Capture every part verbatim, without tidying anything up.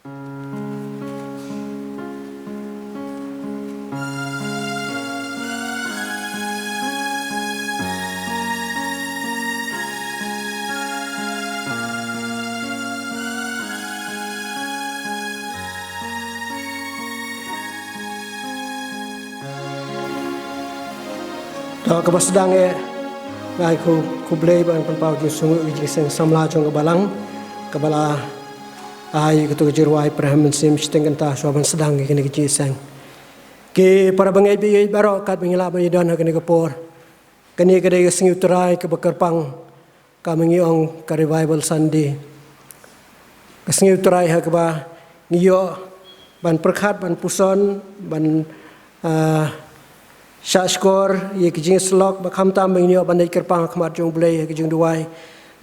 To kaba sdang eh, nga ai khublei ban pynpaw jingsngew ïa ka jingseng samla jong ka balang kaba la ai kato ka jingrwai Praham Mynsiem shiteng kynta shuwa ban sdang ïa kane ka jingseng. Ki para bangeit ba ïeit baroh, katba ngi lah ban ïadon ha kane ka por, kane ka dei ka sngi U Trai kaba kyrpang, ka ma ngi ong ka Revival Sunday. Ka sngi U Trai ha kaba ngi ïoh ban pyrkhat, ban puson, ban, ah, shahshkor ïa ka jingïasyllok, bad khamtam ba ngi ïoh ban leit kyrpang ha khmat jong U Blei ha ka jingduwai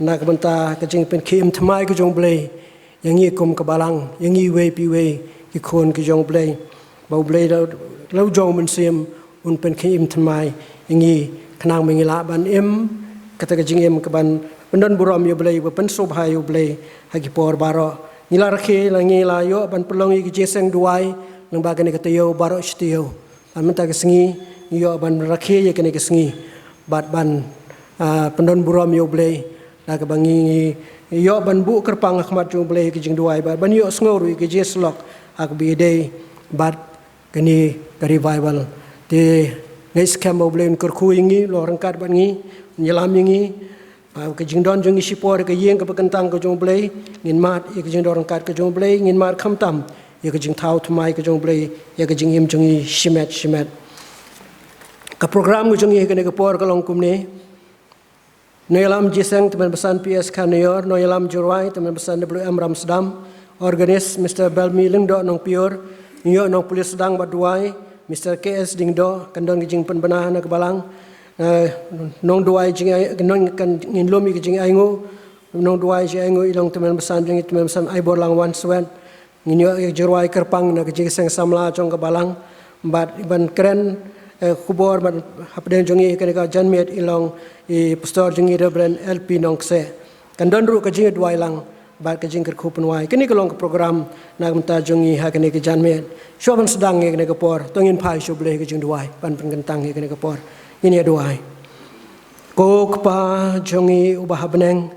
na ka bynta ka jingpynkhie im thymmai ka jong U Blei ïa ngi kum ka balang, ïa ngi iwei pa iwei ki khun ki jong U Blei. Ba U Blei da la u jong u Mynsiem un pynkhie im thymmai ïa ngi khnang ba ngi lah ban im kata ka jingim kaban pyndon burom ïa U Blei, ba pynsngewbha ïa U Blei ha ki por baroh. Ngi la rakhe, la ngi la ïoh ban pynlong ïa ka jingseng duwai lyngba kane ka taïew baroh shi taïew. Bad mynta ka sngi ngi ïoh ban rakhe ïa kane ka sngi bad ban, ah, pyndon burom ïa U Blei da kaba ngi, ngi ïoh ban buh kyrpang ha khmat jong U Blei ha ka jingduwai bad ban ïohsngew ruh ïa ka jingïasyllok ha kaba ïadei bad kane ka revival. Te nga ngeit skhem ba U Blei un kyrkhu ïa ngi, long ryngkat bad ngi, un ïalam ïa ngi. Ba ka jingdon jong ngi shipor ïa ka ïing kaba kyntang ka jong U Blei, ngin mad ïa ka jingdon ryngkat ka jong U Blei, ngin mad khamtam ïa ka jingthaw thymmai ka jong U Blei ïa ka jingim jong ngi shimet shimet. Ka program ka jong ngi ha kane ka por ka long kumne. Nongïalam jingïaseng, Tymmen Basan P S Kharnaior, nongïalam jingrwai, Tymmen Basan W M Ramsdam, organist, Mister Belmi Lyngdoh Nongpior, ngi ïoh nongpule sdang bad duwai, Mister K S Diengdoh, kan don ka jingpynbna na ka balang, eh, nongduwai jingai, nong, kan, ngin lum ïa ka jingainguh, nongduwai jingainguh i long Tymmen Basan jong ngi, Tymmen Basan Aiborlang Wanswet, Ngin ïoh ïa ka jingrwai kyrpang na ka jingïaseng samla jong ka balang. Bad ban kren, eh, khubor bad hapdeng jong ngi kane ka janmiet i long i pastor jong ngi Reverend L P Nongkseh. Kan don ruh ka jingduwai lang bad ka jingkyrkhu pynwai. Kane ka long ka program na ka bynta jong ngi ha kane ka janmiet. Shuwa ban sdang ïa kane ka por, to ngin phai sha U Blei ka jingduwai ban pynkyntang ïa kane ka por. Ngin ïa duwai. Ko Kpa jong ngi uba ha bneng,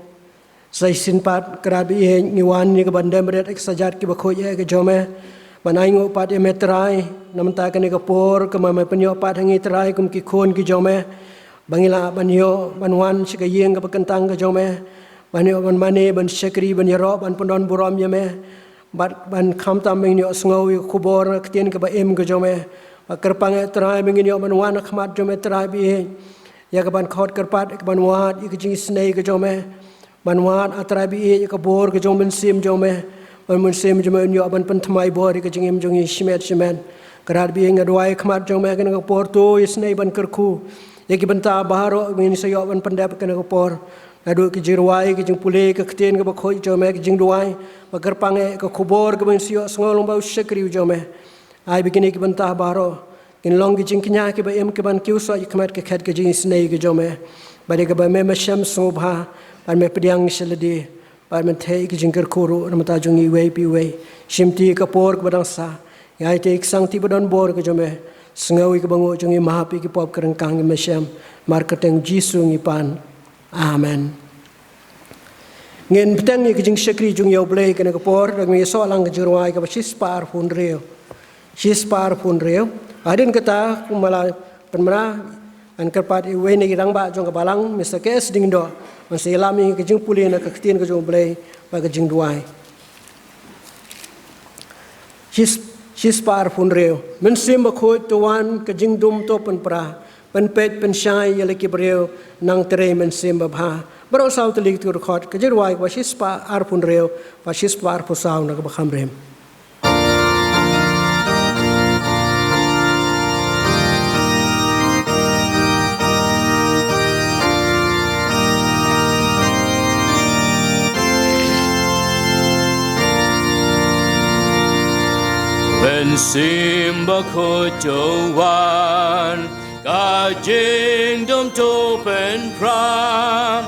sa shisien pat, Trai ba ïeit, ngi wan ïa ka ban dem rit ïa ki kjat kiba khuid ïa ka jong me, ban ainguh pat ïa me Trai na ka bynta kane ka por kaba me pynïoh pat ha ngi Trai kum ki khun ki jong me, ba ngi lah ban ïoh ban wan sha ka ïing kaba kyntang ka jong me, ban ïoh ban mane, ban shakri, ban ïaroh, ban pyndon burom ïa me, bad ban khamtam ba ngin ïoh sngew ïa ka khubor ka ktien kaba im ka jong me. Ba kyrpang ïa Trai ba ngin ïoh ban wan ha khmat jong me Trai ba ïeit, ïa ka ban khot kyrpad, ïa ka ban wad ïa ka jingisynei ka jong me. Ban wad, A Trai ba ïeit, ïa ka bor ka jong u Mynsiem jong me. Ba u Mynsiem jong me un ïoh ban pynthymmai bor ïa ka jingim jong ngi shimet shimet. Trai ba ïeit, nga duwai ha khmat jong me ha kane ka por, to isynei ban kyrkhu ïa ki bynta baroh ba ngin sa ïoh ban pyndep ha kane ka por. Naduh ka jingrwai, ka jingpule ka ktien kaba khuid jong me, ka jingduwai, ba kyrpang ïa ka khubor kaba ngin sa ïoh sngew lyngba u shakri u jong me. Ai ba kine ki bynta baroh kin long ki jingkñia kiba im, kiban kiew soh ïa ka met ka khet ka jingisynei ka jong me. Bad ïa kaba me, me shem sngewbha, bad me pdiang sha lade, bad me theh ïa ka jingkyrkhu ruh na ka bynta jong ngi iwei pa iwei. Shimti ïa ka por kaba dang sah, ïa ïa te ïa ka sangti ba don bor ka jong me. Sngew ïa ka bynguh jong ngi, map ïa ki pop ki ryngkang, ngi me shem. Mar kyrteng Jisu ngi pan. Amen. Ngin bteng ïa ka jingshakri jong ngi ïa U Blei kane ka por, da ngin ïasoh lang ka jingrwai kaba shispah arphew hynriew. Shispah arphew hynriew. Hadien kata, kumba la pynbna, ngan kyrpad ïa uwei na ki rangbah jong ka balang, Mister K S Diengdoh, ban sa ïalam ïa ka jingpule na ka ktien ka jong U Blei bad ka jingduwai. Shis-, shispah arphew hynriew. Mynsiem Bakhuid to wan, ka jingdum to pynpra. Pynpeit pynshai ïa la ki briew, nang trei Mynsiem Babha. Baroh saw tylli ki dkhot, ka jingrwai kaba shispah arphew hynriew bad shispah arphew saw na kaba kham rim. Mynsiem Bakhuid to wan, ka jingdum to pynpra,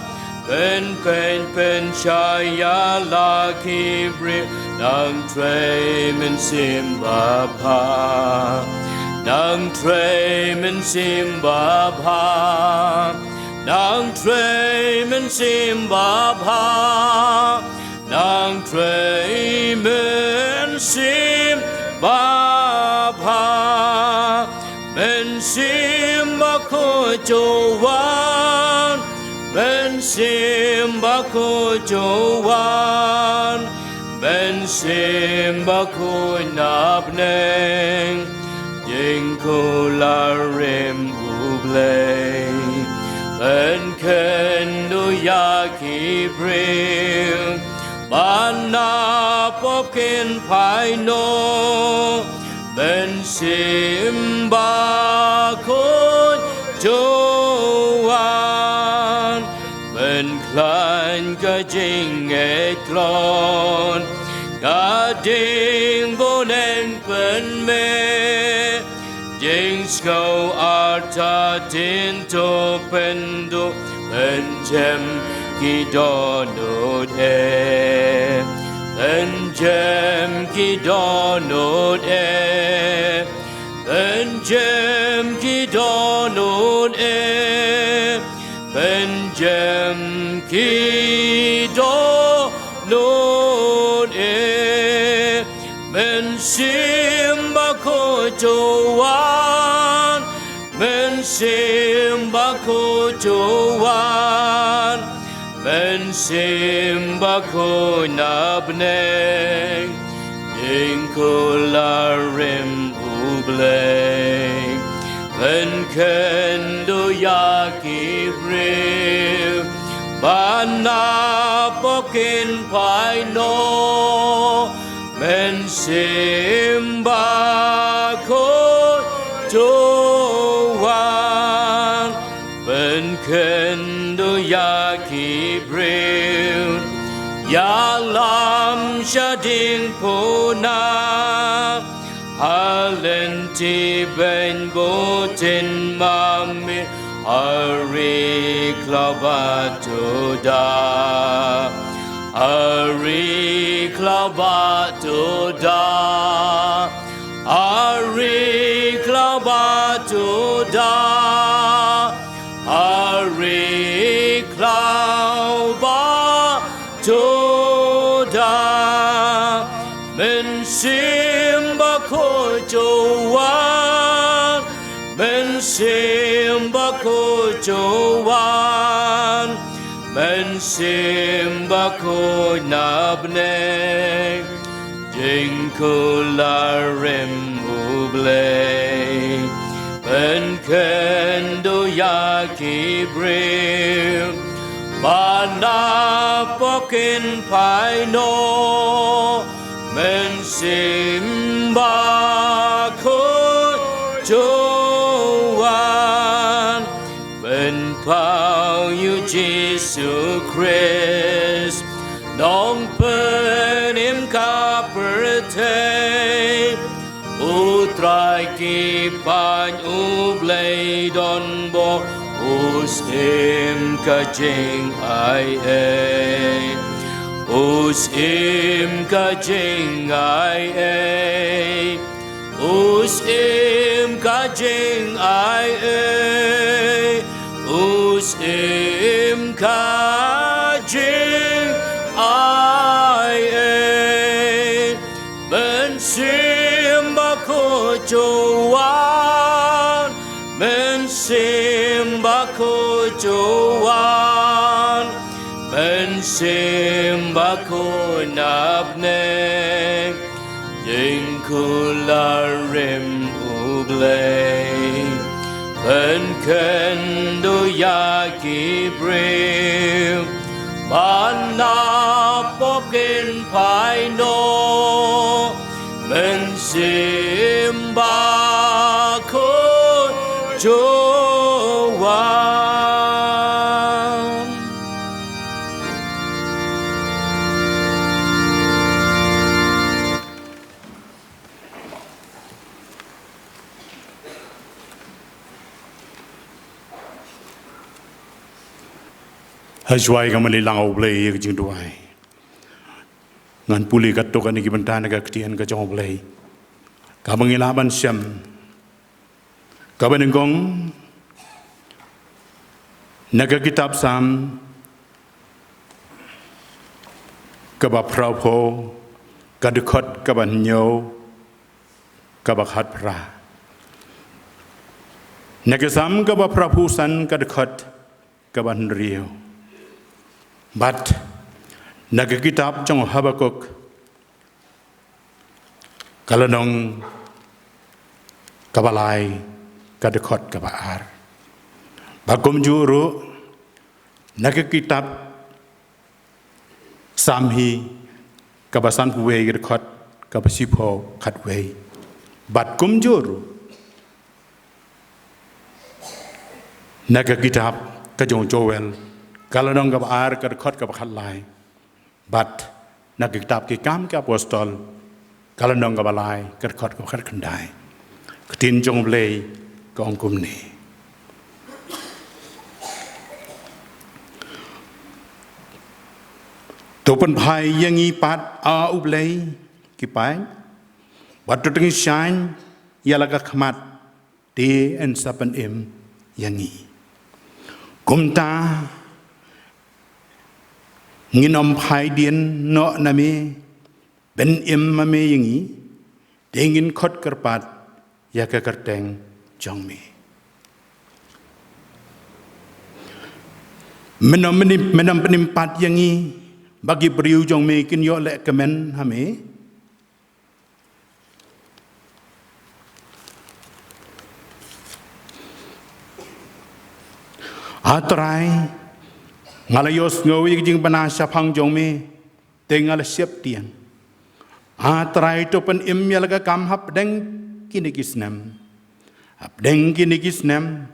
pynpeit pynshai ïa la ki briew, Nang trei mynsiem babha. Nang trei mynsiem babha. Nang trei mynsiem babha. Nang trei mynsiem babha. Mynsiem bakhuid to wan. Mynsiem bakhuid to wan. Mynsiem bakhuid na bneng. Jingkular rim U Blei. Pynkynduh ïa ki briew ba na pop kin phai noh. Mynsiem bakhuid to wan. Pynkhlaiñ ka jingngeit kloi. Ka ding bun eng pynmih. Jingsngew artatien to pynduh. Pynjem ki dohnud eh. Pynjem ki dohnud eh. Pynjem ki dohnud eh. Pynjem ki dohnud eh. Mynsiem bakhuid to wan. Mynsiem bakhuid to wan. Mynsiem bakhuid na bneng. Jingkular rim U Blei. Pynkynduh ïa ki briew ba na pop kin phai noh. Mynsiem bakhuid to wan. Pynkynduh ïa ki briew. Ïalam shading puna. Ha lynti beiñ bud tin ma miet. Ha ri khlaw bad tuda. Ha ri khlaw bad tuda. Ha ri khlaw bad tuda. Ha ri khlaw bad tuda. Mynsiem bakhuid to wan. Mynsiem bakhuid to wan. Mynsiem bakhuid na bneng. Jingkular rim U Blei. Pynkynduh ïa ki briew ba na pop kin phai noh. Mynsiem bakhuid to wan. Pynpaw ïa U Jisu Khrist, Nongpynim ka pyrthei. U Trai ki paid U Blei don bor, u syiem ka jingai ei. U syiem ka jingai ei. U syiem ka jingai ei. U syiem ka jingai ei. Mynsiem bakhuid to wan. Mynsiem bakhuid to wan. Mynsiem bakhuid na bneng. Jingkular rim U Blei. Pynkynduh ïa ki briew ba na pop kin phai noh. Mynsiem bakhuid to wan. Ha shuwa ka mali lang U Blei ïa ka jingduwai. Ngan pule katto katne ki bynta na ka ktien ka jong U Blei. Kaba ngi lah ban shem, kaba nyngkong, na ka kitab Salm kaba phra phew, ka dkhot kaba hynñiew, kaba khatphra. Na ka Salm kaba phra phew san, ka dkhot kaba hynriew. Bad na ka kitab jong Habakuk, ka lynnong kaba lai, ka dkhot kaba ar. Bad kumjuh ruh na ka kitab Salm hi, kaba sanphew wei, ka dkhot kaba shiphew khatwei. Bad kumjuh ruh na ka kitab ka jong Joel, ka lynnong kaba ar, ka dkhot kaba khatlai. Bad na ka kitab Ki Kam ki Apostol, ka lynnong kaba lai, ka dkhot kaba khatkhyndai. Ka ktien jong U Blei ka ong kumne: To pynphai ïa ngi pat, A U Blei ki paid, bad to tyngshaiñ ïa la ka khmat, te yn sa pynim ïa ngi. Kumta ngin ym phai dien noh na me, pynim ma me ïa ngi, te ngin khot kyrpad ïa ka kyrteng jong me. Men ym pynim, men ym pynim pat ïa ngi, ba ki briew jong me kin ïoh leh kmen ha me. A Trai, nga la ïohsngew ïa ka jingbna shaphang jong me, te nga la sheptieng. A Trai, to pynim ïa la ka kam hapdeng kine ki snem. Hapdeng kine ki snem,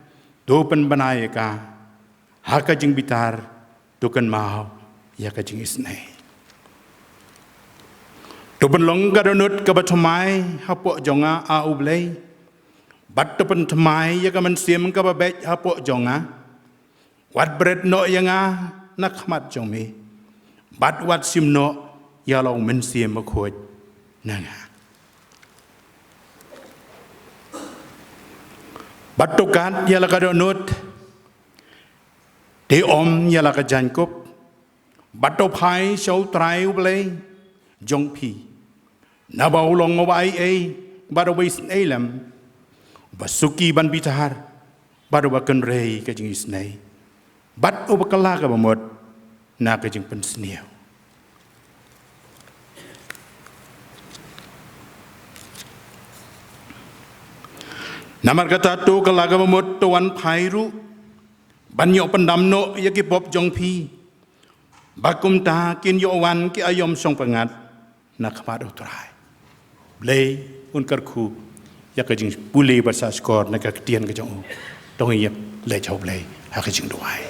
to pynbna ïa ka ha ka jingbitar, to kynmaw ïa ka jingisnei. To pynlong ka dohnud kaba thymmai hapoh jong nga, A U Blei, bad to pynthymmai ïa ka mynsiem kaba beit hapoh jong nga. Wat bret noh ïa nga na khmat jong me, bad wat shim noh ïa la u Mynsiem Bakhuid na nga. Bad to kad ïa la ka dohnud, te ym ïa la ka jaiñkup. Bad to phai sha U Trai U Blei jong phi, naba u long uba aiei bad uba isynei lem, uba suki ban bitar, bad uba kynrei ka jingisnei, bad uba kylla kaba mut na ka jingpynsniew. Namar kata, to kylla kaba mut, to wan phai ruh, ban ïoh pyndam noh ïa ki pop jong phi, ba kumta kin ïoh wan ki aïom shongpyngngad na khmat U Trai. Blei un kyrkhu ïa ka jingpule bad sngap shkor na ka ktien ka jong u. To ngin ïaleit sha U Blei ha ka jingduwai.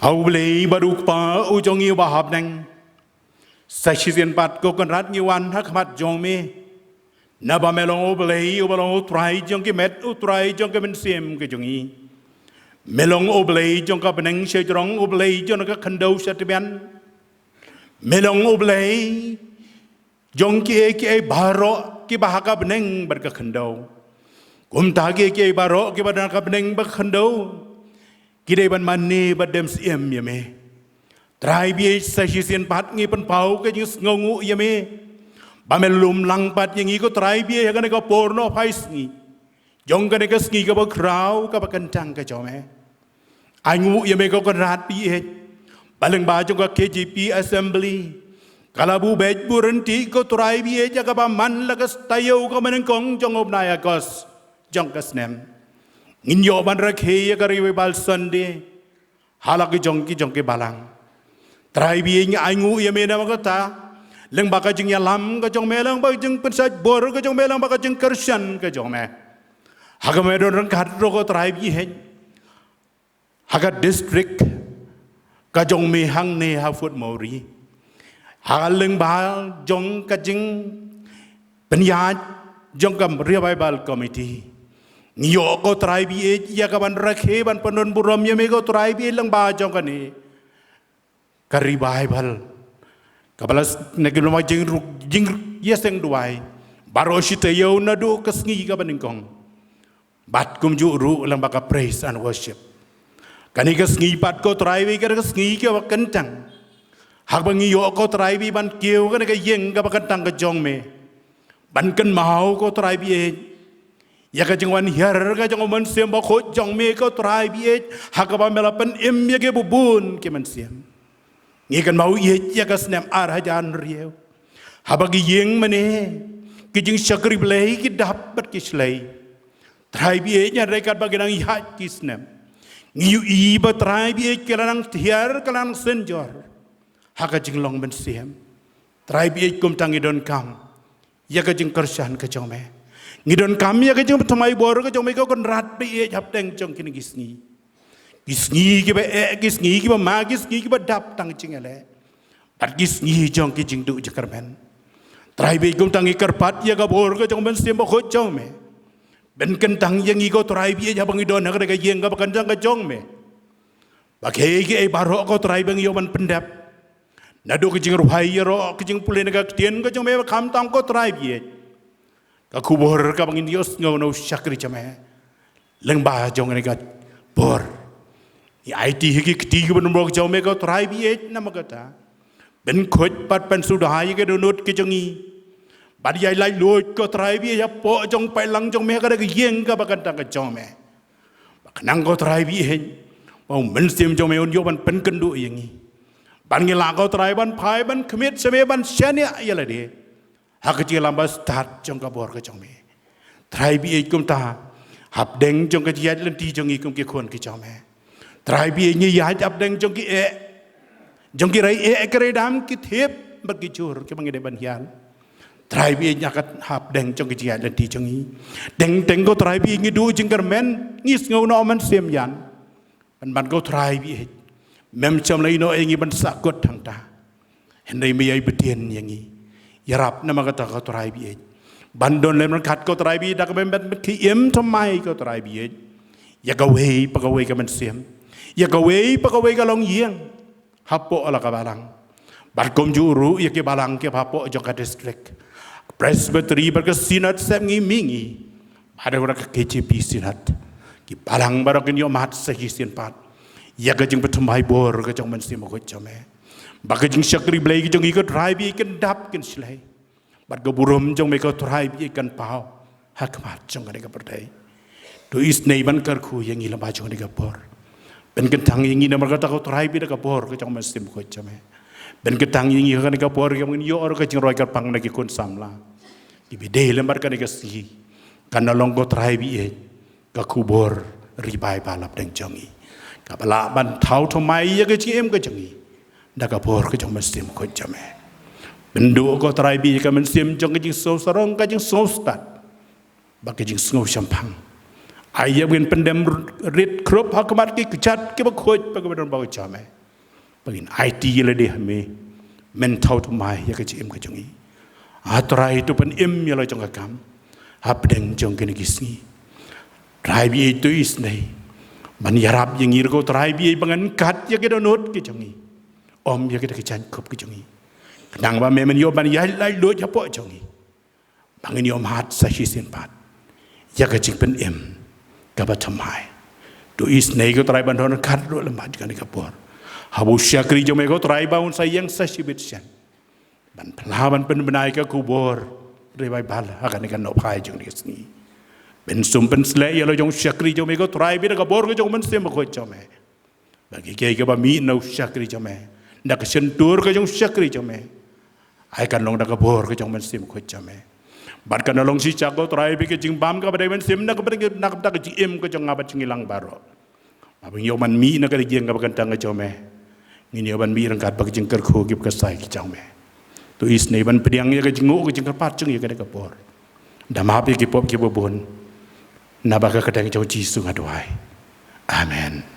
A U Blei bad U Kpa u jong ngi uba ha bneng, sa shisien pat ko Kynrad ngi wan ha khmat jong me, naba me long U Blei uba long U Trai jong ki met, U Trai jong ka mynsiem ka jong ngi. Me long U Blei jong ka bneng sha jrong, U Blei jong ka khyndew sha tbian. Me long U Blei jong kiei kiei baroh kiba ha ka bneng bad ka khyndew. Kumta kiei kiei baroh kiba don ha ka bneng bad ka khyndew, ki dei ban mane bad dem syiem ïa me. Trai baieit, sa shisien pat ngi pynpaw ka jingsngewnguh ïa me, ba me lum lang pat ïa ngi ko Trai baieit ha kane ka por nohphai sngi jong kane ka sngi kaba khraw kaba kyntang ka jong me. Ainguh ïa me ko Kynrad baieit, ba lyngba jong ka K J P Assembly ka la buh beit buh ryntih ko Trai baieit ïa kaba man la ka taïew kaba nyngkong jong u bnai August jong ka snem. Ngin ïoh ban rakhe ïa ka Revival Sunday ha la ki jong ki jong ki balang. Trai baieit, ngi ainguh ïa me namar kata, lyngba ka jingïalam ka jong me, lyngba ka jingpynshait bor ka jong me, lyngba ka jingkyrshan ka jong me, ha kaba me don ryngkat ruh ko Trai baieit, ha ka district ka jong me hangne ha Fort Mawrie, ha lyngba jong ka jingpynïaid jong ka Revival Committee. Ngi ïoh ko Trai baieit ïa ka ban rakhe ban pyndon burom ïa me ko Trai baieit lyngba jong kane ka Revival Kaba la s-, na ki lama jing ruk, jing ïaseng duwai. Baroh shi taïew naduh ka sngi kaba nyngkong. Bad kumjuh ruh lyngba ka praise and worship. Kane ka sngi pat ko Trai Blei ka dei ka sngi kaba kyntang. Haba ngi ïoh ko Trai Blei ban kiew kane ka ïing kaba kyntang ka jong me. Ban kynmaw ko Trai Blei. Ïa ka jingwan hiar ka jong u Mynsiem Bakhuid jong me ko Trai Blei. Ha kaba me la pynim ïa ki bun bun ki mynsiem. Ngi kynmaw ïa ka snem ar hajar hynriew. Haba ki ïing mane, ki jingshakri Blei ki dap bad ki shlei. Trai Blei, hynrei katba ki nang ïaid ki snem. Ngi ïohi ba Trai Blei ki la nang thiar, ki la nang synjor. Ha ka jinglong mynsiem. Trai Blei kumta ngi donkam ïa ka jingkyrshan ka jong me. Ngi donkam ïa ka jingthymmai bor ka jong me ko Kynrad Blei hapdeng jong kine ki sngi. Ki sngi kiba eh, ki sngi kiba ma, ki sngi kiba dap tang jingïaleh. Bad ki sngi jong ki jingduh jingkyrmen. Trai Blei kumta ngi kyrpad ïa ka bor ka jong u Mynsiem Bakhuid jong me. Pynkyntang ïa ngi ko Trai Blei haba ngi don ha ka ïing kaba kyntang ka jong me. Ba kiei kiei baroh ko Trai Blei ngi ïoh ban pyndep. Naduh ka jingrwai ïaroh ka jingpule na ka ktien ka jong me ba kham tam ko Trai Blei. Ka khubor kaba ngin ïohsngew na u shakri jong me. Lyngba jong kane ka por. Ngi aiti ha ki kti kiba don bor jong me ko Trai Blei namar kata. Pynkhuid bad pynsuda ïa ki dohnud ki jong ngi. Bad ïa laitluid ko Trai Blei hapoh jong paidlang jong me ha ka ïing kaba kyntang ka jong me. Ba khnang ko Trai Blei. Ba u Mynsiem jong me un ïoh ban pynkynduh ïa ngi. Ban ngi lah ko Trai ban phai ban khmih sha me ban shaniah ïa lade. Ha ka jingïalam ba stad jong ka bor ka jong me. Trai Blei kumta. Hapdeng jong ka jingïaid lynti jong ngi kum ki khun ki jong me. Trai Blei ngi ïaid hapdeng jong ki eh. Jong ki rei eh ki rei dam ki thep bad ki jur kiba ngi dei ban hiar. Trai Blei ngi kat hapdeng jong ka jingïaid lynti jong ngi. Teng teng ko Trai Blei ngi duh jingkyrmen ngi sngew na u Mynsiem Ïan. Ban ban ko Trai Blei. Mem shym la ïehnoh ïa ngi ban sahkut hangta. Hynrei me ïai bteng ïa ngi. Ïarap namar kata ko Trai Blei. Ban don lem ryngkat ko Trai Blei da ka mem ban ki im thymmai ko Trai Blei. Ïa kawei pa kawei ka mynsiem. Ïa kawei pa kawei ka longïing. Hapoh la ka balang. Bad kumjuh ruh ïa ki balang kiba hapoh jong ka district. Presbytery bad ka synod sep ngi mi ngi. Bad ka K J P synod. Ki balang baroh kin ïoh mad sa shisien pat. Ïa ka jingpynthymmai bor ka jong u Mynsiem Bakhuid jong me. Ba ka jingshakri Blei ka jong ngi ko Trai Blei kin dap kin shlei. Bad ka burom jong me ko Trai Blei kan paw. Ha khmat jong kane ka pyrthei. To isynei ban kyrkhu ïa ngi lyngba jong kane ka por. Pynkyntang ïa ngi namar kata ko Trai Blei da ka bor ka jong u Mynsiem Bakhuid jong me. Pynkyntang ïa ngi ha kane ka por ïa ngi ïoh ka jingroi kyrpang na ki khun samla. Kiba dei lem bad kane ka sngi. Kan long ko Trai Blei. Ka khubor revival hapdeng jong ngi. Kaba lah ban thaw thymmai ïa ka jingim ka jong ngi. Da ka bor ka jong u Mynsiem Bakhuid jong me. Pynduh ko Trai Blei ka mynsiem jong ka jingsngewsarong ka jingsngewstad. Bad ka jingsngewshemphang. Ai ïa ba ngin pyndem rit khrup ha khmat ki kjat kiba khuid bad kiba don bor jong me. Ba ngin aiti ïa lade ha me. Men thaw thymmai ïa ka jingim ka jong ngi. A Trai to pynim ïa la jong ka kam. Hapdeng jong kine ki sngi. Trai Blei to isynei. Ban ïarap ïa ngi ruh ko Trai Blei ba ngan kat ïa ki dohnud ki jong ngi. Ym ïa kita ki jaiñkup ki jong ngi. Khnang ba me men ïoh ban ïaid laitluid hapoh jong ngi. Ba ngin ïoh mad sa shisien pat. Ïa ka jingpynim. Kaba thymmai. To isynei ko Trai ban don ryngkat ruh lem bad kane ka por. Haba u shakri jong me ko Trai ba un sa ïeng sa shibit shen. Ban phla ban pynbna ïa ka khubor. Revival ha kane ka nongphai jong kane ka sngi. Pynsum pynsleh ïa la jong u shakri jong me ko Trai Blei da ka bor ka jong u Mynsiem Bakhuid jong me. Ba kiei kiei kiba mih na u shakri jong me. Da ka shyntur ka jong u shakri jong me. Ai kan long da ka bor ka jong u Mynsiem Bakhuid jong me. Bad kan long shisha ko Trai Blei ka jingbam kaba dei mynsiem na ka bynta na ka bynta ka jingim ka jong nga bad jong ngi lang baroh. Ba ngin ïoh ban mih na ka ïing kaba kyntang ka jong me. Ngin ïoh ban mih ryngkat bad ka jingkyrkhu kiba khuid ki jong me. To isynei ban pdiang ïa ka jingnguh ka jingkyrpad jong ngi ïa kane ka por. Da map ïa ki pop kiba bun. Naba ka kyrteng jong u Jisu nga duwai. Amen.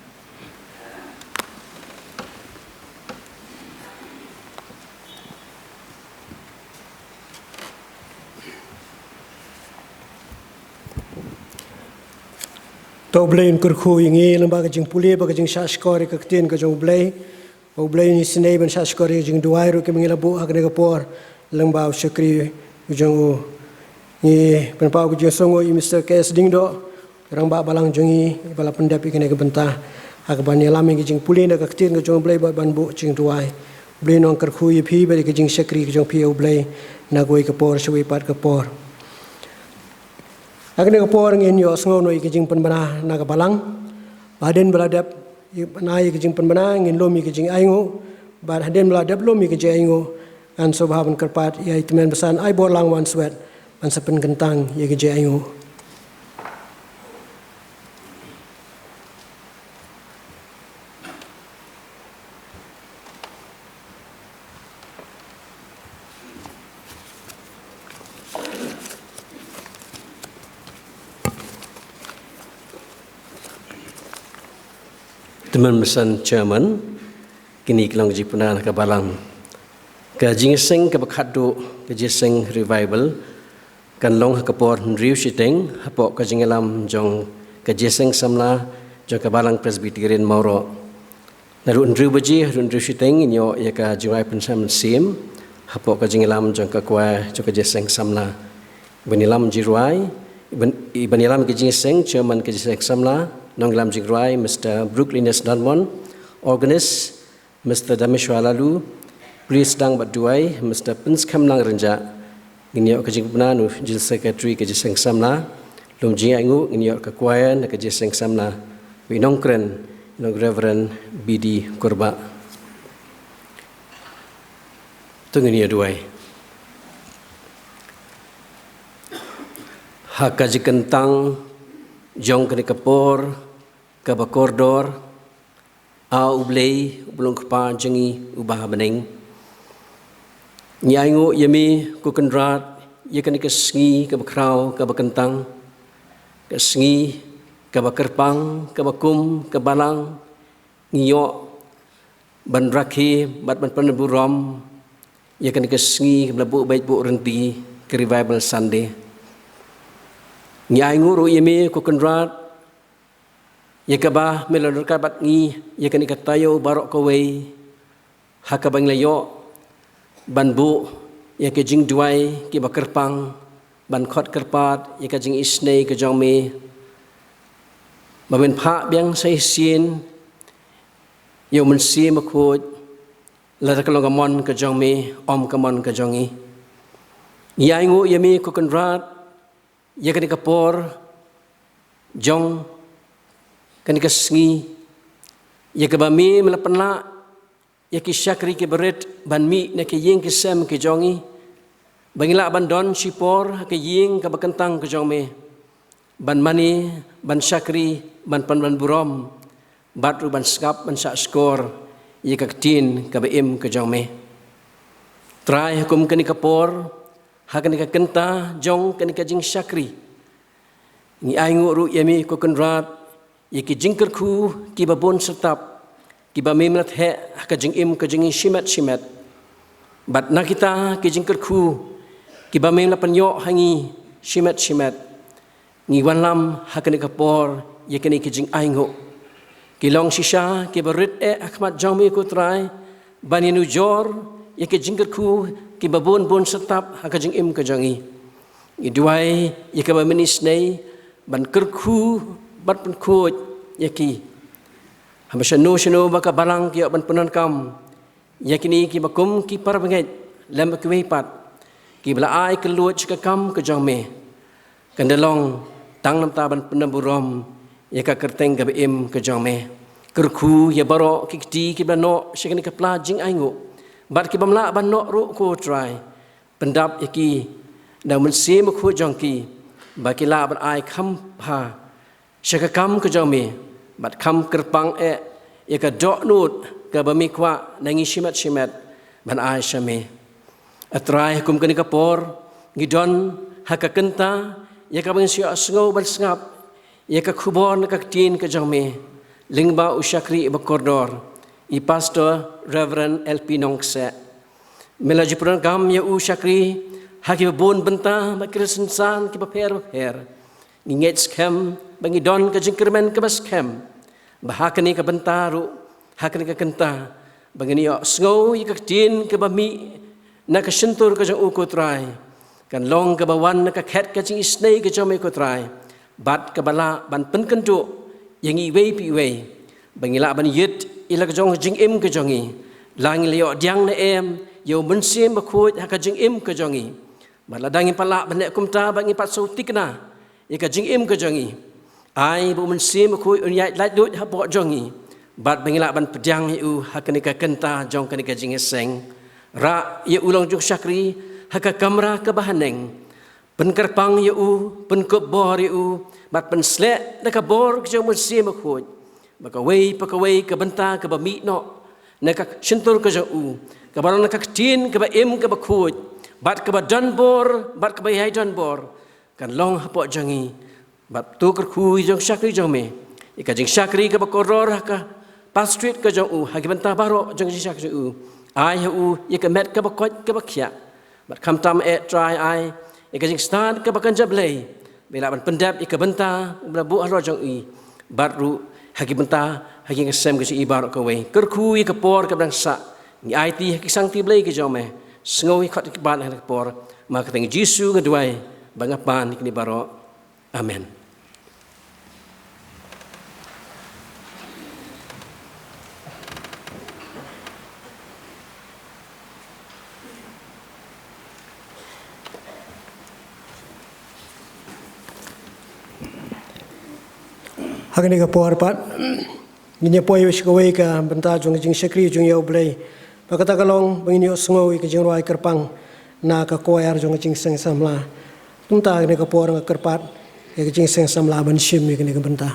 To U Blei un kyrkhu ïa ngi lyngba ka jingpule bad ka jingshahshkor ïa ka ktien ka jong U Blei. U Blei un isynei ban shah shkor ïa ka jingduwai ruh kiba ngi la buh ha kane ka por lyngba u shakri u jong u. Ngi pynpaw ka jingsngewnguh ïa u Mister K S Diengdoh, rangbah balang jong ngi, ba la pyndep ïa kane ka bynta ha kaban ïalam ïa ka jingpule na ka ktien ka jong u Blei bad ban buh jingduwai. U Blei un kyrkhu ïa phi bad ïa ka jingshakri ka jong phi, ïa u Blei, na kawei ka por sha kawei pat ka por. Ha kane ka por ngin ïohsngew noh ïa ka jingpynbna na ka balang. Ba hadien ba la dep ïa ka jingpynbna ngin lum ïa ka jingainguh. Bad hadien ba la dep lum ïa ka jingainguh, ngan sngewbha ban kyrpad ïa i Tymmen Basan Aiborlang Wanswet ban sa pynkyntang ïa ka jingainguh. Tymmen Basan Chairman, kine ki long ka jingpynbna na ka balang. Ka jingïaseng kaba khatduh ka Jingïaseng Revival kan long ha ka por hynriew shiteng hapoh ka jingïalam jong ka Jingïaseng Samla jong ka Balang Presbyterian Mawroh. Naduh hynriew baje haduh hynriew shiteng ngin ïoh ïa ka jingrwai pynshai mynsiem hapoh ka jingïalam jong ka kwaya jong ka Jingïaseng Samla. Ban ïalam jingrwai, ban, ban ïalam ka jingïaseng, Chairman ka Jingïaseng Samla, nongïalam jingrwai Mister Brooklyness Darmon, Organist Mister Dameshwar Laloo, Pule Sdang bad Duwai Mister Pynskhem Nang Rynjah. Ngin ïoh ka jingpynbna na u General Secretary ka Jingïaseng Samla. Lum jingainguh ngin ïoh ka kwaya na ka Jingïaseng Samla, ba i nongkren long Reverend B D Kurbah. To ngin ïa duwai. Ha ka jingkyntang jong kane ka por kaba kordor, A U Blei, U Blei Kpa jong ngi uba ha bneng, ngi ainguh ïa me ko Kynrad ïa kane ka sngi kaba khraw kaba kyntang, ka sngi kaba kyrpang, kaba kum, kaba lang. Ngi ïoh ban rakhe bad ban pynburom ïa kane ka sngi kaba la buh beit buh rynti, ka Revival Sunday. Ngi ainguh ruh ïa me ko Kynrad ïa kaba me la ryngkat bad ngi ïa kane ka taïew baroh kawei, ha kaba ngi la ïoh ban buh ïa ka jingduwai kiba kyrpang, ban khot kyrpad ïa ka jingisynei ka jong me, ba men phah biang sa shisien ïa u Mynsiem Bakhuid, lada ka long ka mon ka jong me, ym ka mon ka jong ngi. Ngi ainguh ïa me ko Kynrad ïa kane ka por jong kane ka sngi, ïa kaba me, me la pynlah ïa ki shakri kiba rit ban mih na ki ïing ki sem ki jong ngi, ba ngin lah ban don shipor ha ka ïing kaba kyntang ka jong me, ban mane, ban shakri, ban pynban burom, bad ruh ban sngap, ban shahshkor ïa ka ktien kaba im ka jong me. Trai, ha kum kane ka por, ha kane ka kynta jong kane ka jingshakri, ngi ainguh ruh ïa me ko Kynrad ïa ki jingkyrkhu kiba bun syrtap, kiba me, me la theh ha ka jingim ka jong ngi shimet shimet. Bad na kita ki jingkyrkhu kiba me, me la pynïoh ha ngi shimet shimet, ngi wanlam ha kane ka por ïa kine ki jingainguh. Ki long shisha kiba rit eh ha khmat jong me ko Trai, ban ïanujor ïa ki jingkyrkhu kiba bun bun syrtap ha ka jingim ka jong ngi. Ngi duwai ïa kaba men isynei ban kyrkhu bad pynkhuid ïa ki. Haba shano shano ba ka balang ka ïoh ban pyndonkam ïa kine kiba kum ki parabangeit lem bad kiwei pat, kiba la ai kylluid sha ka kam ka jong me, kan da long tang namar ban pynburom ïa ka kyrteng kaba im ka jong me. Kyrkhu ïa baroh ki kti kiba la noh sha kane ka pla jingainguh, bad kiba ym lah ban noh ruh ko Trai. Pyndap ïa ki da u Mynsiem Bakhuid jong ki, ba ki lah ban ai kham bha sha ka kam ka jong me, bad kham kyrpang eh ïa ka dohnud kaba me kwah na ngi shimet shimet ban ai sha me. A Trai, ha kum kane ka por, ngi don ha ka kynta ïa kaba ngin sa ïohsngew ban sngap ïa ka khubor na ka ktien ka jong me, lyngba u shakri ba kordor, i Pastor Reverend L P Nongkseh. Me la ju pyndonkam ïa u shakri ha kiba bun bynta bad ki rynsan kiba pher ba pher. Ngi ngeit skhem ba ngi don ka jingkyrmen kaba skhem ba ha kane ka bynta ruh, ha kane ka kynta, ba ngin ïohsngew ïa ka ktien kaba mih na ka shyntur ka jong u, ko Trai, kan long kaba wan na ka khet ka jingisynei ka jong me, ko Trai, bad kaba lah ban pynkynduh ïa ngi iwei pa iwei, ba ngi lah ban ïit ïa la ka jong ka jingim ka jong ngi, la ngi la ïoh pdiang ne em ïa u Mynsiem Bakhuid ha ka jingim ka jong ngi. Bad lada ngim pat lah ban leh kumta, bad ngim pat sngewthikna ïa ka jingim ka jong ngi, ai ba u Mynsiem Bakhuid un ïaid laitluid hapoh jong ngi, bad ba ngi lah ban pdiang ïa u ha kane ka kynta jong kane ka jingïaseng. Rah ïa u long jong shakri ha ka kamra kaba haneng. Pynkyrpang ïa u, pynkup bor ïa u, bad pynsleh da ka bor ka jong u Mynsiem Bakhuid, ba kawei pa kawei ka bynta kaba mih noh na ka shyntur ka jong u, kaba long na ka ktien kaba im kaba khuid, bad kaba don bor bad kaba ïai don bor, kan long hapoh jong ngi. Bad to kyrkhu ïa jong shakri jong me, ïa ka jingshakri kaba kordor ha ka pastorate ka jong u, ha ki bynta baroh jong ka jingshakri jong u. Ai ha u ïa ka met kaba koit kaba khiah, bad khamtam eh Trai, ai ïa ka jingstad kaba kynja blei, ba lah ban pyndep ïa ka bynta ba la buh halor jong i, bad ruh ha ki bynta ha ki ngasem ka jong i baroh kawei. Kyrkhu ïa ka por kaba dang sah, ngi aiti ha ki sangti blei ka jong me. Sngew ïa ka khot ka bad ha ka por, ma ka kyrteng Jisu nga duwai bad nga pan ïa kine baroh. Amen. Ha kane ka por pat, ngin ïa poi sha kawei ka bynta jong ka jingshakri jong ïa u Blei. Ba kata ka long ba ngin ïohsngew ïa ka jingrwai kyrpang na ka choir jong ka Jingseng Samla. Kumta ha kane ka por nga kyrpad ïa ka Jingseng Samla ban shim ïa kane ka bynta.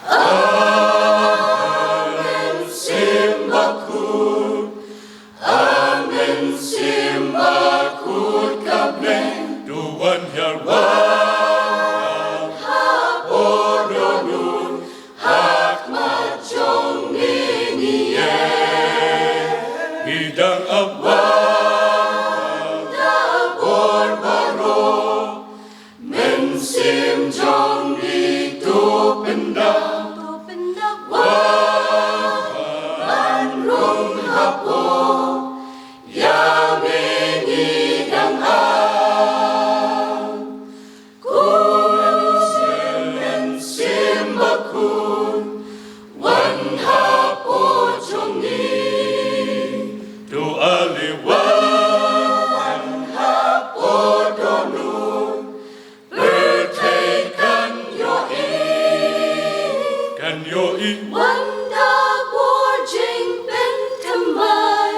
Amen. Simba kut, amen. Simba kut ka Blei, to wan hiar wan ha por dohnud, ha khmat jong ngi ngi ïeng. Ngi dang ap wan da bor baroh, mynsiem jong ngi to pyndonkam, to pyndonkam wan ban rung hapoh ïa me ngi dang ap. Ko Mynsiem Bakhuid, wan hapoh jong ngi. To ale wan, wan hapoh dohnud, pyrthei kan ïohi, kan ïohi. Wan da bor jingpynthymmai,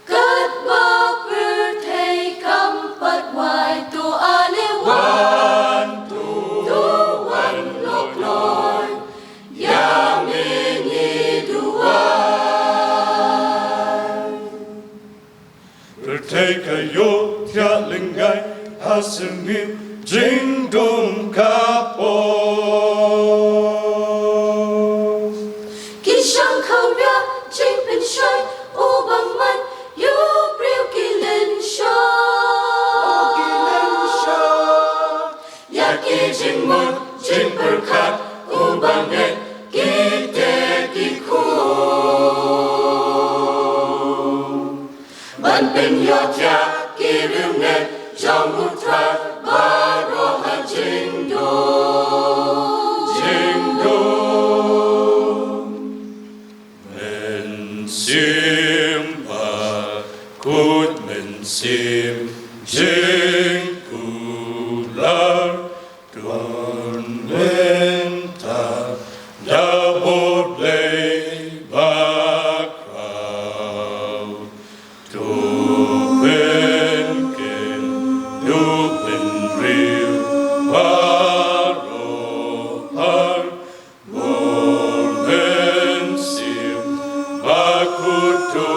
katba pyrthei kam pat wai. To ale wan, to wan noh kloi, ïa me ngi duwai. Pyrthei ka ïohthiah lyngngai, ha syrngiew jingdum ka poi. Ki shang khawria jingpynshoi, u bymman ïa u briew ki lynshoi. Oh, ki lynshoi. Ïa ki jingmut jingpyrkhat, u bangeit kite ki khun. Ban pynïohthiah ki riewngeit jong u Trai baroh ha jingdum. Jingdum. Mynsiem Bakhuid, Mynsiem jingkular, to mynta da bor Blei bakhraw. To pynkhynñiuh bynriew baroh Kut to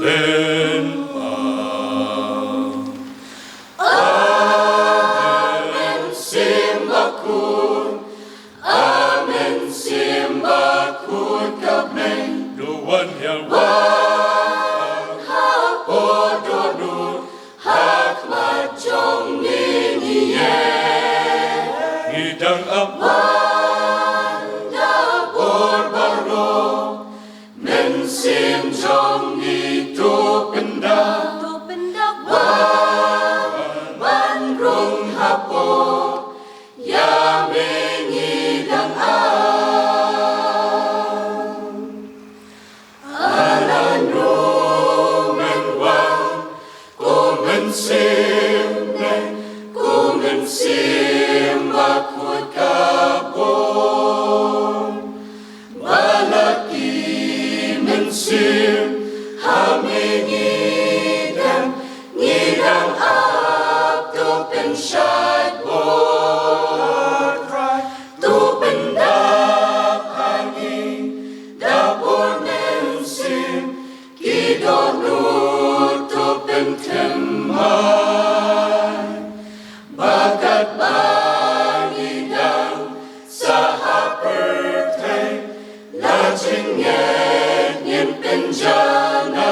pynpaw. Amen. Mynsiem Bakhuid. Amen. Mynsiem Bakhuid ka bneng. To wan hiar, wan hapoh dohnud ha khmat jong ngi, ngi ïeit. Ngi dang ap, wan da bor baroh. Mynsiem jong ngi to pyndap, to pyndap. Wan, wan rung hapoh ïa me, ngi dang ap. Lano men wan, ko Mynsiem Blei, ko Mynsiem Bakhuid ka bor. Ba la ki mynsiem ha me ngi dang, ngi dang ap, to pynshait bor. To pyndap ha ngi da bor mynsiem, ki dohnud to pynthymmai. Ba katba ngi dang sah ha pyrthei, la jingngeit ngin pynjanai.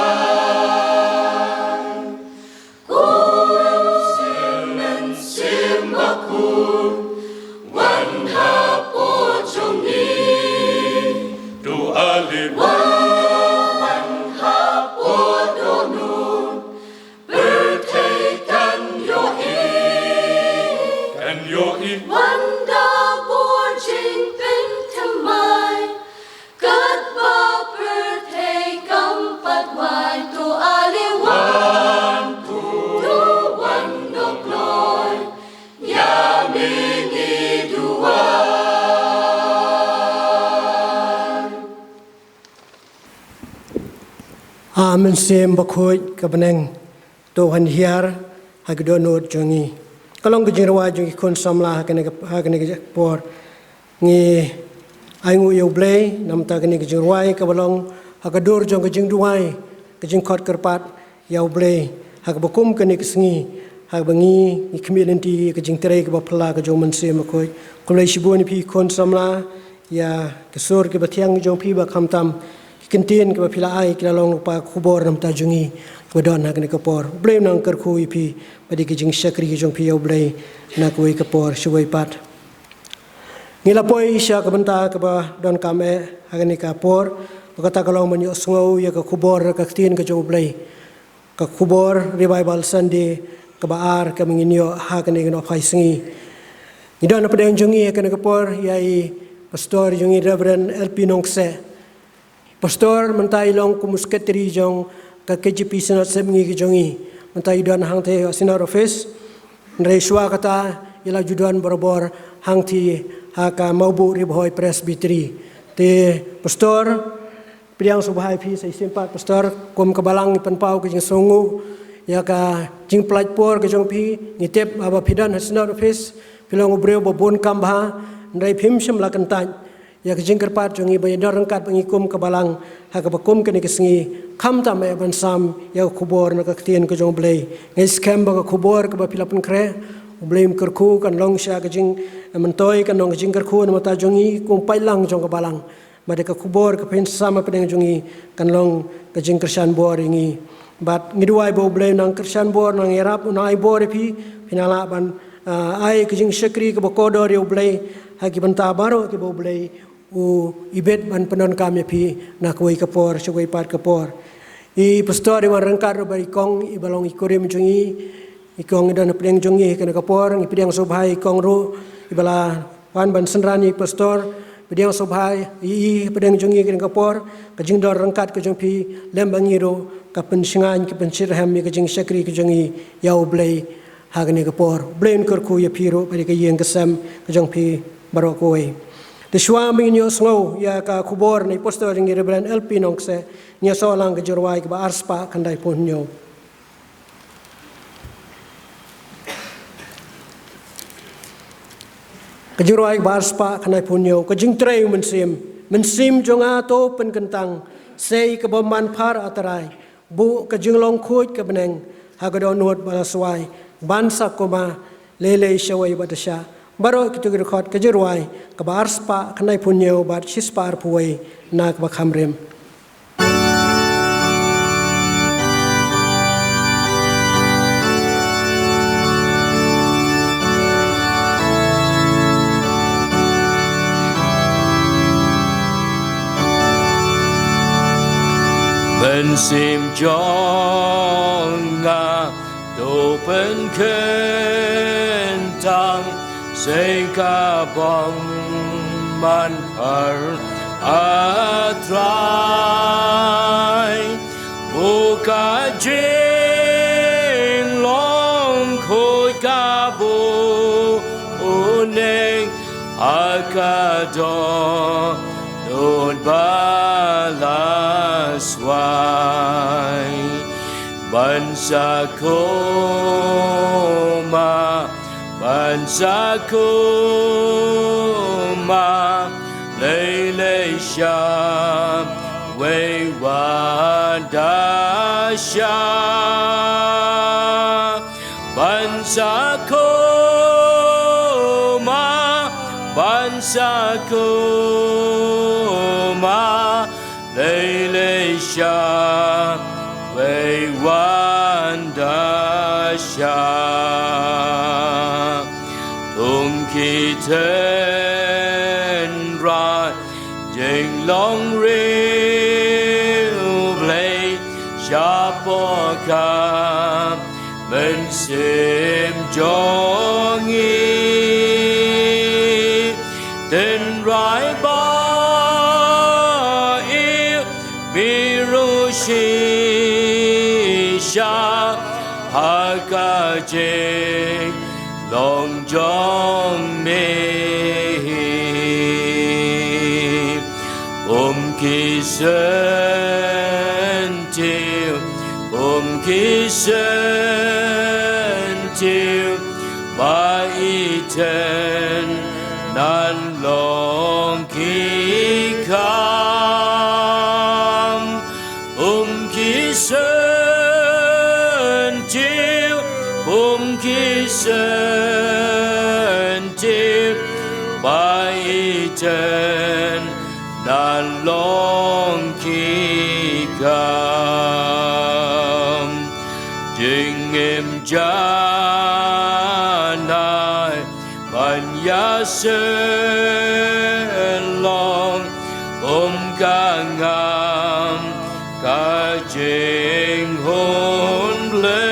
Ko Mynsiem, Mynsiem Bakhuid, wan hapoh jong ngi. To ale, wan hapoh dohnud. Pyrthei kan ïohi, kan ïohi. Wan da bor jingpynthymmai. Katba pyrthei kam pat wai, to ale wan, to wan nongkloi. Ïa me ngi duwai. A Mynsiem Bakhuid ka bneng, to wan hiar ha ki dohnud jong ngi. Ka long ka jingrwai jong ki khun samla ha kane ka, ha kane ka por. Ngi ainguh ïa U Blei namar kane ka jingrwai kaba long ha ka dur jong ka jingduwai, ka jingkhot kyrpad ïa U Blei ha kaba kum kane ka sngi, ha kaba ngi, ngi khmih lynti ïa ka jingtrei kaba phylla ka jong U Mynsiem Bakhuid. Khublei shibun ïa phi khun samla, ïa ki sur kiba thiang jong phi, ba khamtam ki kyntien kiba phi la ai ki la long lypa ka khubor namar jong ngi kiba don ha kane ka por. U Blei un nang kyrkhu ïa phi bad ïa ki jingshakri jong phi ïa U Blei na kawei ka por sha kawei pat. Ngi la poi sha ka bynta kaba donkam eh ha kane ka por, ba kata ka long ban ïohsngew ïa ka khubor ka ktien ka jong U Blei. Ka khubor Revival Sunday kaba ar kaba ngin ïoh ha kane ka nohphai sngi. Ngi don hapdeng jong ngi ha kane ka por ïa i Pastor jong ngi, Reverend L P Nongkseh. Pastor mynta i long kum u Secretary jong ka K J P Synod Sepngi ka jong ngi. Mynta i don hangtei ha Synod Office. Hynrei shuwa kata i la ju don barabor hangtei ha ka Mawbuh Ri Bhoi Presbytery. Te Pastor, pdiang sngewbha ïa phi sa shisien pat Pastor, kum ka balang ngi pynpaw ka jingsngewnguh ïa ka jingpynlait por ka jong phi. Ngi tip haba phi don ha Synod Office phi long u briew ba bun kam bha, hynrei phim shym la kyntait ïa ka jingkyrpad jong ngi ba ïa don ryngkat bad ngi kum ka balang ha kaba kum kane ka sngi, khamtam eh ban sam ïa ka khubor na ka ktien ka jong U Blei. Ngi skhem ba ka khubor kaba phi la pynkhreh, U Blei un kyrkhu, kan long sha ka jingmyntoi, kan long ka jingkyrkhu na ka bynta jong ngi kum u paidlang jong ka balang. Bad ka khubor kaba phin sam hapdeng jong ngi kan long ka jingkyrshan bor ïa ngi. Bad ngi duwai ba U Blei un nang kyrshan bor, un nang ïarap, un nang ai bor ïa phi, phin nang lah ban, ah, ai ka jingshakri kaba kordor ïa U Blei ha ki bynta baroh kiba U Blei u ibit ban pyndonkam ïa phi na kawei ka por sha kawei pat ka por. I Pastor i wan ryngkat ruh bad i kong iba long i kurim jong ngi, i kong i don hapdeng jong ngi ha kane ka por. Ngi pdiang sngewbha ïa i kong ruh iba la wan ban synran ïa i Pastor. Pdiang sngewbha ïa i hapdeng jong ngi ha kane ka por. Ka jingdon ryngkat ka jong phi lem bad ngi ruh ka pynshngaiñ, ka pynshitrhem ïa ka jingshakri ka jong ngi ïa U Blei ha kane ka por. U Blei un kyrkhu ïa phi ruh bad ïa ka ïing ka sem ka jong phi baroh kawei. Te shuwa ba ngin ïohsngew ïa ka khubor na i Pastor jong ngi, Reverend L P Nongkseh, ngin ïa snoh lang ka Jingrwai kaba arspah khyndaiphew hynñiew. Ka Jingrwai kaba arspah khyndaiphew hynñiew. Ka jingtrei u mynsiem. Mynsiem jong nga to pynkyntang, Sei ka bymman phar, A Trai, buh ka jinglong khuid ka bneng ha ka dohnud ba la swai, ban sa kuma lei lei shawei bad da shah. Baroh kito ki dkhot ka jingrwai kaba arspah khyndai phew hynñiew bad shispah arphew wei na kaba kham rim. Mynsiem jong nga to pynkyntang, sei ka bymman phar, A Trai, buh ka jinglong khuid ka bneng ha ka dohnud ba la swai, ban sa kuma, ban sa kuma lei lei shawei wat da shah. Ban sa kuma, ban sa kuma lei lei shawei wat da shah. Thung ki tynrai jinglong riewblei shapoh ka mynsiem jong ngi. Tynrai ba ïeit, mih ruh shisha ha ka jinglong jong me. Bym kiew sngewthuh, bym kiew sngewthuh ba i tynrai long ki kam. Bym kiew sngewthuh, bym kiew sngewthuh ba i tynrai long ki kam. Jingim janai ban ïa sngewlong, bym ka ngam ka jinghun Blei.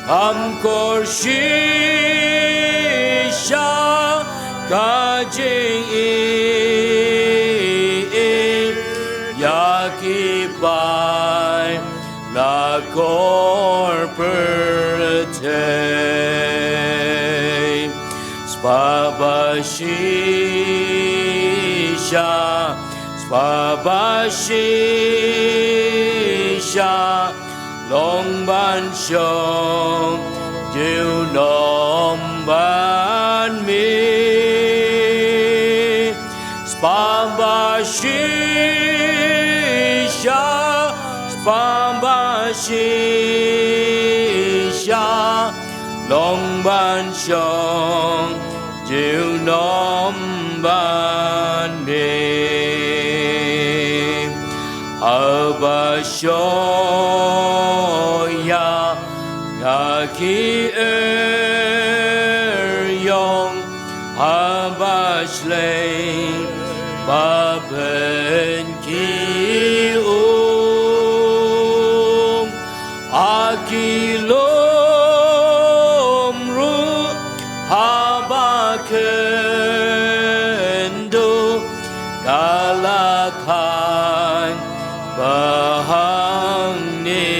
Kham kor shisha ka jingïeit ïa ki paid la kor pyrthei. Spah ba shisha, spah ba shisha long ban shong junom bad me. Spah ba shisha, spah ba shisha long ban shong junom bad me. Haba shong ïa nga ki eriong, haba shlei ba bun ki um, ha ki lum ruh haba kynduh, ka la khan ba hangne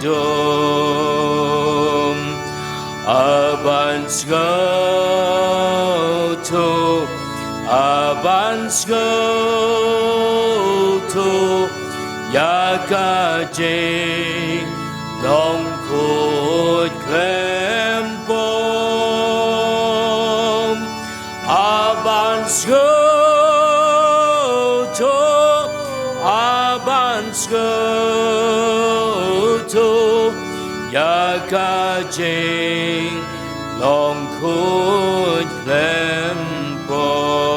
dum. A ban sngewthuh, a ban sngewthuh ïa ka jinglong khuid khlem pom. A ban sngewthuh Sngewthuh ïa ka jinglong khuid khlem pop.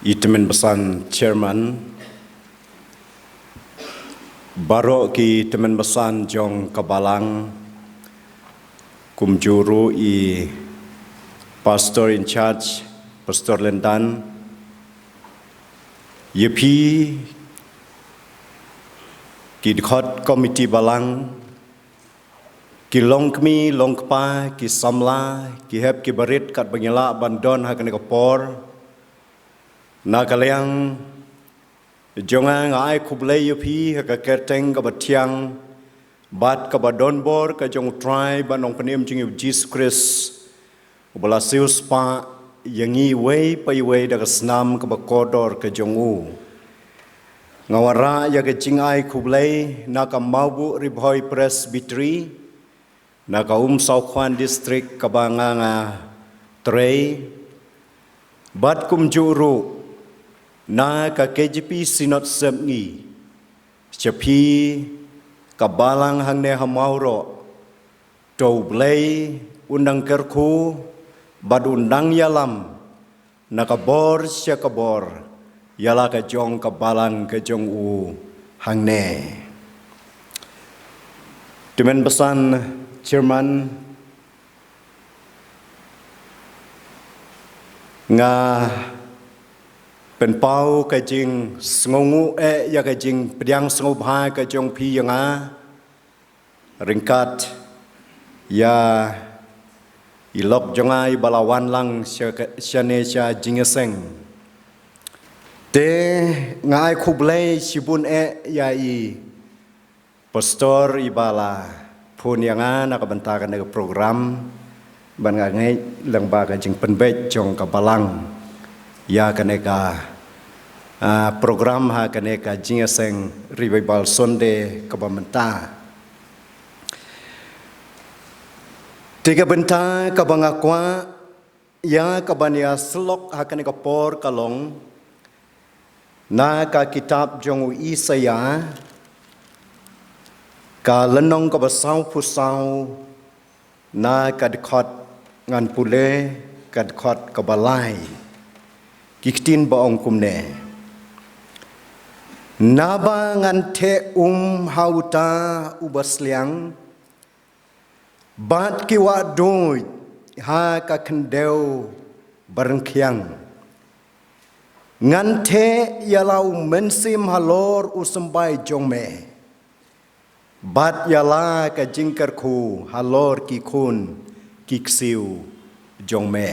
I tymmen basan chairman, baroh ki tymmen basan jong ka balang, kumjuh ruh i pastor in charge, Pastor Lendan, ïa phi ki dkhot komiti balang, ki longkmie longkpa, ki samla, ki hep ki barit katba ngi lah ban don ha kane ka por. Na ka liang jong nga, nga ai khublei ïa phi ha ka kyrteng kaba thiang bad kaba donbor ka jong U Trai bad Nongpynim jong ngi U Jisu Khrist, uba la siewspah ïa ngi iwei pa iwei da ka snam kaba kordor ka jong u. Nga wanrah ïa ka jingai khublei na ka Mawbuh Ri Bhoi Presbytery, na ka Umsawkhwan District kaba nga nga trei, bad kumjuh ruh na ka K J P Synod Sepngi, sha phi ka balang hangne ha Mawroh. To U Blei un nang kyrkhu bad un nang ïalam na ka bor sha ka bor ïa la ka jong ka balang ka jong u hangne. Tymmen basan chairman, nga pynpaw ka jingsngewnguh eh ïa ka jingpdiang sngewbha ka jong phi ïa nga. Ryngkat ïa i lok jong nga iba la wan lang sha ka, shane sha jingïaseng. Te nga ai khublei shibun eh ïa i pastor iba la phone ïa nga na ka bynta kane ka program. Ban nga ngeit lyngba ka jingpynbeit jong ka balang ïa kane ka, ah, program ha kane ka jingïaseng Revival Sunday kaba mynta. Te ka bynta kaba nga kwah ïa kaban ïa syllok ha kane ka por ka long na ka kitab jong u Isaïah, ka lynnong kaba sawphew saw, na ka dkhot ngan pule ka dkhot kaba lai. Ki ktien ba ong kumne: Naba ngan theh um ha uta uba sliang, bad ki wah duid ha ka khyndew ba rngkhiang. Ngan theh ïa la u mynsiem halor u symbai jong me, bad ïa la ka jingkyrkhu halor ki khun ki ksiew jong me.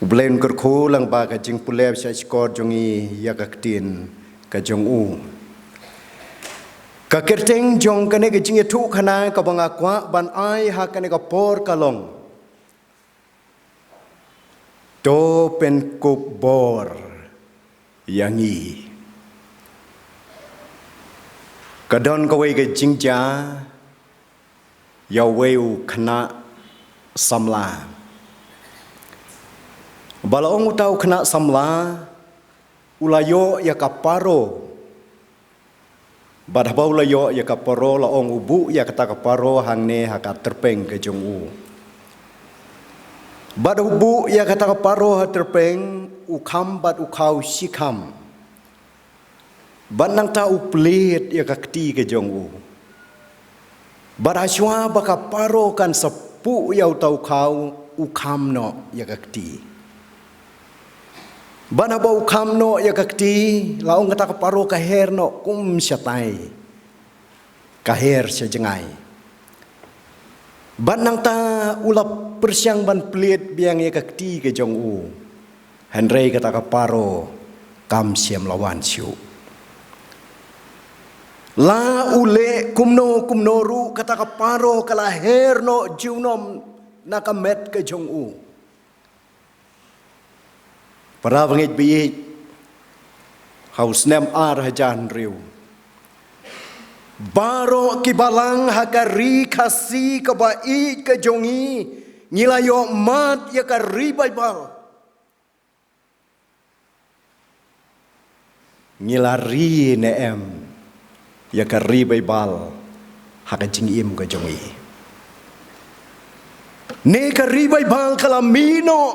U Blei un kyrkhu lyngba ka jingpule sha shkor jong ngi ïa ka ktien ka jong u. Ka kyrteng jong kane ka jingïathuhkhana kaba nga kwah ban ai ha kane ka por ka long: To pynkup bor ïa ngi. Ka don kawei ka jingjia ïa uwei u khynnah samla. Ba la ong uta u khynnah samla u la ïoh ïa ka paro. Bad haba u la ïoh ïa ka paro, la ong u buh ïa kata ka paro hangne ha ka tyrpeng ka jong u. Bad u buh ïa kata ka paro ha tyrpeng, u kham bad u khaw shikham. Bad nangta u plied ïa ka kti ka jong u. Bad hashwa ba ka paro kan sa puh ïa uta u khaw, u kham noh ïa ka kti. Bad haba u kham noh ïa ka kti, la ong kata ka paro ka her noh kum shatai. Ka her sha jngai. Bad nangta u la pyrshang ban plied biang ïa ka kti ka jong u. Hynrei kata ka paro kam shym la wan shuh. La u leh kumno kumno ruh, kata ka paro ka la her noh junom na ka met ka jong u. Para bangeit baieit, ha u snem ar hajar hynriew, Baroh ki balang ha ka ri Khasi kaba ïeit ka jong ngi, ngi la ïoh mad ïa ka ri Baibal. Ngi la ri ne em ïa ka ri Baibal ha ka jingim ka jong ngi? Ne ka ri Baibal ka la mih noh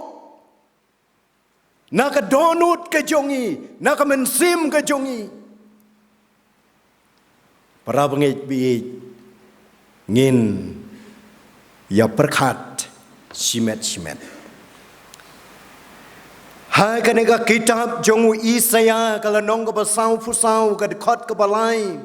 na ka dohnud ka jong ngi, na ka mynsiem ka jong ngi? Para bangeit baieit, ngin ïa pyrkhat shimet shimet. Ha kane ka kitab jong u Isaïah, ka lynnong kaba sawphew saw, ka dkhot kaba lai.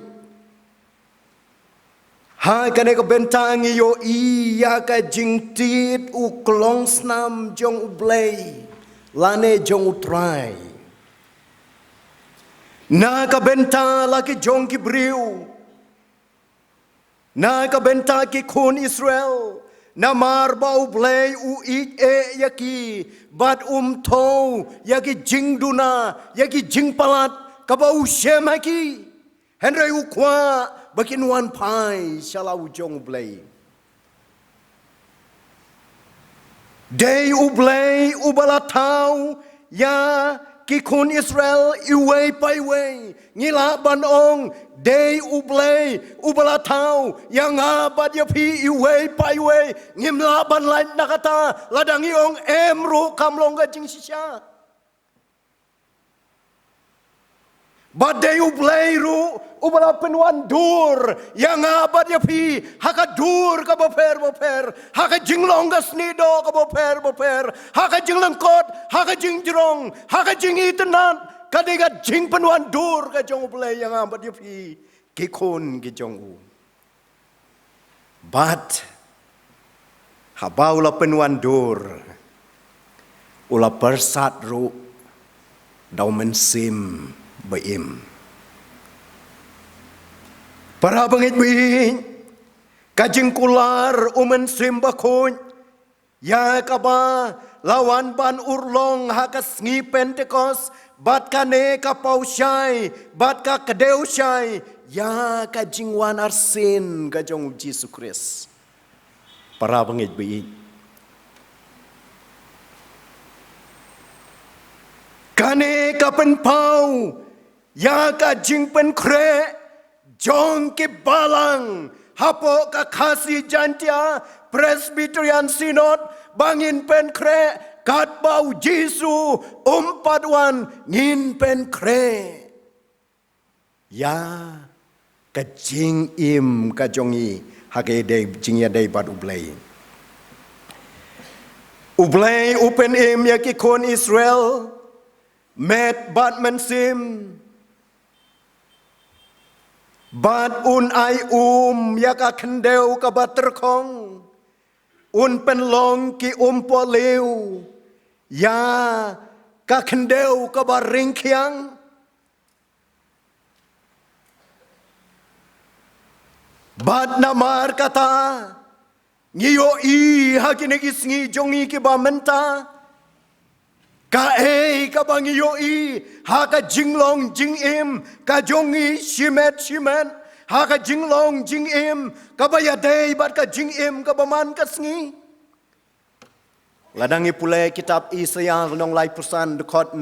Ha kane ka bynta ngi ïohi ïa ka jingtied u klongsnam jong U Blei lane jong U Trai na ka bynta la ki jong ki briew, na ka bynta ki khun Israel. Namar ba U Blei u ïeit eh ïa ki, bad um thew ïa ki jingduna, ïa ki jingpalat kaba u shem ha ki. Hynrei u kwah ba kin wan phai sha la u jong U Blei. Dei U Blei uba la thaw ïa ki khun Israel iwei pa iwei. Ngi lah ban ong, dei U Blei uba la thaw ïa nga bad ïa phi iwei pa iwei. Ngim lah ban lait na kata, lada ngi ong em ruh kam long ka jingshisha. Bad dei U Blei ruh uba la pynwandur ïa nga bad ïa phi ha ka dur kaba pher bapher, ha ka jinglong ka snieh doh kaba pher bapher, ha ka jinglyngkot, ha ka jingjrong, ha ka jingitynnad. Ka dei ka jingpynwandur ka jong U Blei ïa nga bad ïa phi, ki khun ki jong u. Bad haba u la pynwandur, u la pyrsad ruh da U Mynsiem Ba-im. Para bangeit baieit, ka jingkular U Mynsiem Bakhuid ïa kaba la wan ban urlong ha ka sngi Pentekost, bad kane ka paw shai bad ka kdew shai ïa ka jingwan arsien ka jong U Jisu Khrist. Para bangeit baieit, kane ka pynpaw ïa ka jingpynkhreh jong ki balang hapoh ka Khasi Jaintia Presbyterian Synod, ba ngin pynkhreh katba U Jisu um pat wan, ngin pynkhreh ïa ka jingim ka jong ngi ha ka ïadei, jingïadei bad U Blei. U Blei u pynim ïa ki khun Israel met bad mynsiem, bad un ai um ïa ka khyndew kaba tyrkhong. Un pynlong ki umpohliew ïa ka khyndew kaba ringkhiang. Bad namar kata, ngi ïohi ha kine ki sngi jong ngi kiba mynta, kaei kaba ngi ïohi ha ka jinglong jingim ka jong ngi shimet shimet, ha ka jinglong jingim kaba ïadei bad ka jingim kaba man ka sngi? Lada ngi pule kitab Isaïah lynnong laiphew san, dkhot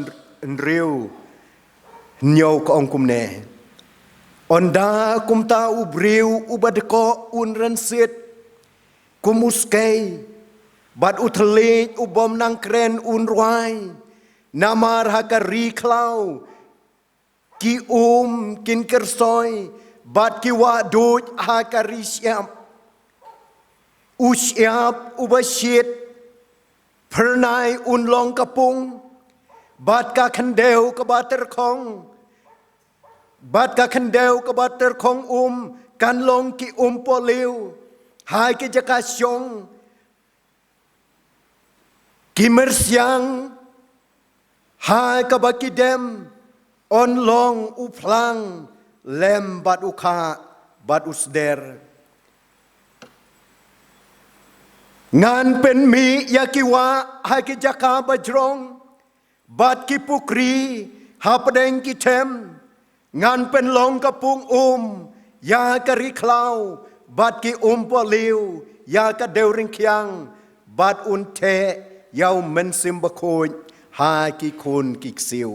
hynriew, hynñiew, ka ong kumne: Ynda kumta u briew uba dkoh un rynsied kum u skei, bad u thylliej u bym nang kren un rwai. Namar ha ka ri khlaw ki um kin kyrsoi, bad ki wah duid ha ka ri shyiap. U shyiap uba shit phyrnai un long ka pung, bad ka khyndew kaba tyrkhong, bad ka khyndew kaba tyrkhong um kan long ki umpohliew ha ki jaka shong. Ki myrsiang ha kaba ki dem yn long u phlang lem bad u khah bad u sder. Ngan pynmih ïa ki wah ha ki jaka bajrong, bad ki pukri hapdeng ki them. Ngan pynlong ka pung um ïa ka ri khlaw bad ki umpohliew ïa ka dewryngkhiang, bad un theh ïa u Mynsiem Bakhuid ha ki khun ki ksiew.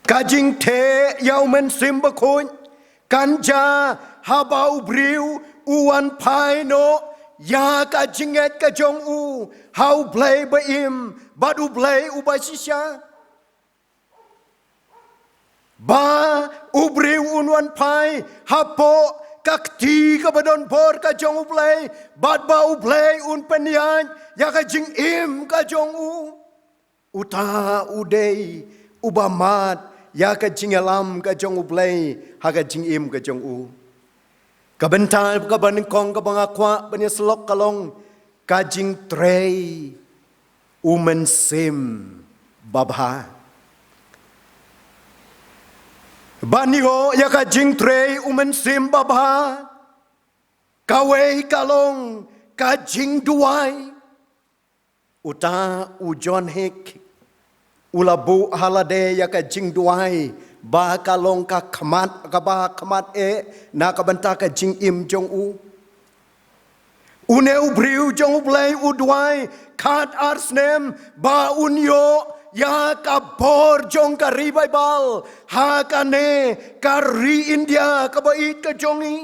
Ka jingtheh ïa u Mynsiem Bakhuid kan jia haba u briew u wan phai noh ïa ka jingngeit ka jong u ha u Blei ba im bad u Blei uba shisha. Ba u briew un wan phai hapoh ka kti kaba don bor ka jong u Blei, bad ba u Blei un pynïaid ïa ka jingim ka jong u. Uta u dei uba mad ïa ka jingïalam ka jong u Blei ha ka jingim ka jong u. Ka bynta kaba nyngkong kaba nga kwah ban ïa sylok ka long ka jingtrei u Mynsiem Babha. Ban ïoh ïa ka jingtrei u Mynsiem Babha, kawei ka long ka jingduwai. Uta u John Hicks u la buh ha lade ïa ka jingduwai ba ka long ka khmat kaba khmat eh na ka bynta ka jingim jong u. Une u briew jong u Blei u duwai khatar snem ba un ïoh ïa ka bor jong ka ri Baibl ha kane ka ri India kaba ïeit ka jong ngi.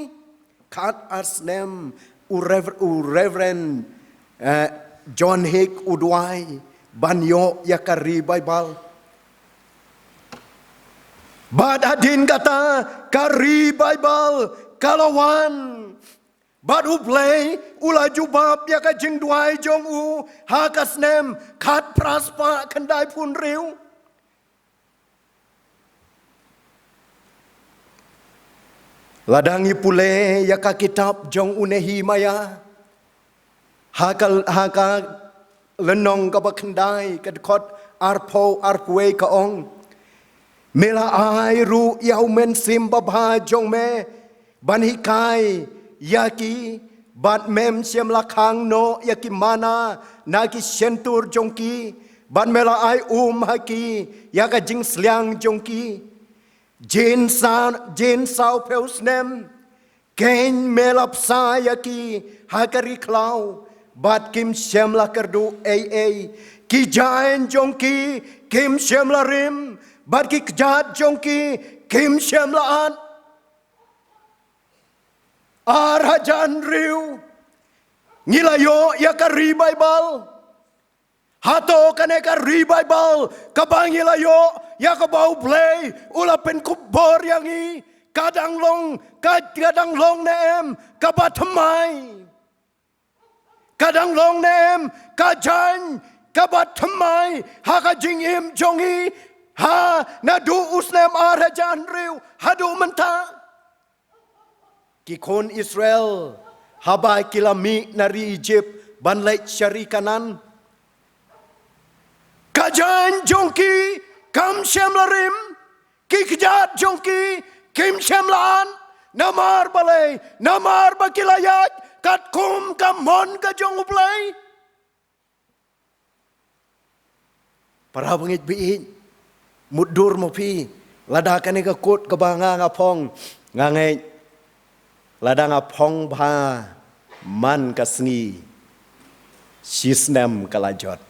Khatar snem u Rev-, u Reverend, eh, John Hicks u duwai ban ïoh ïa ka ri Baibl. Bad hadien kata ka ri Baibl ka la wan. Bad u Blei u la jubab ïa ka jingduwai jong u ha ka snem khatphra spah khyndaiphew hynriew. Lada ngi pule ïa ka kitab jong u Nehemiah, ha ka, ha ka lynnong kaba khyndai, ka dkhot arphew arphew wei ka ong: Me la ai ruh ïa u Mynsiem Babha jong me ban hikai ïa ki, bad mem shym la khang noh ïa ki manna na ki shyntur jong ki, bad me la ai um ha ki ïa ka jingsliang jong ki. Jin sa, jin sawphew snem kein me la bsa ïa ki ha ka ri khlaw, bad kim shym la kyrduh ei ei. Ki jaiñ jong ki kim shym la rim, bad ki kjat jong ki kim shym la at. Ar hajar hynriew ngi la ïoh ïa ka ri Baibl. Hato kane ka ri Baibl kaba ngi la ïoh ïa kaba u Blei u la pynkup bor ïa ngi ka dang long, ka, ka dang long ne em kaba thymmai? Ka dang long ne em ka jaiñ kaba thymmai ha ka jingim jong ngi, ha naduh u snem ar hajar hynriew haduh mynta? Ki khun Israel haba ki la mih na ri Ijipt ban leit sha ri Kanaan, ka jaiñ jong ki kam shym la rim, ki kjat jong ki kim shym la at. Namar balei? Namar ba ki la ïaid katkum ka mon ka jong u Blei. Para bangeit baieit, mutdur mo phi, lada kane ka kut kaba nga nga phong, nga ngeit lada nga phong bha man ka sngi, shi snem ka la jot.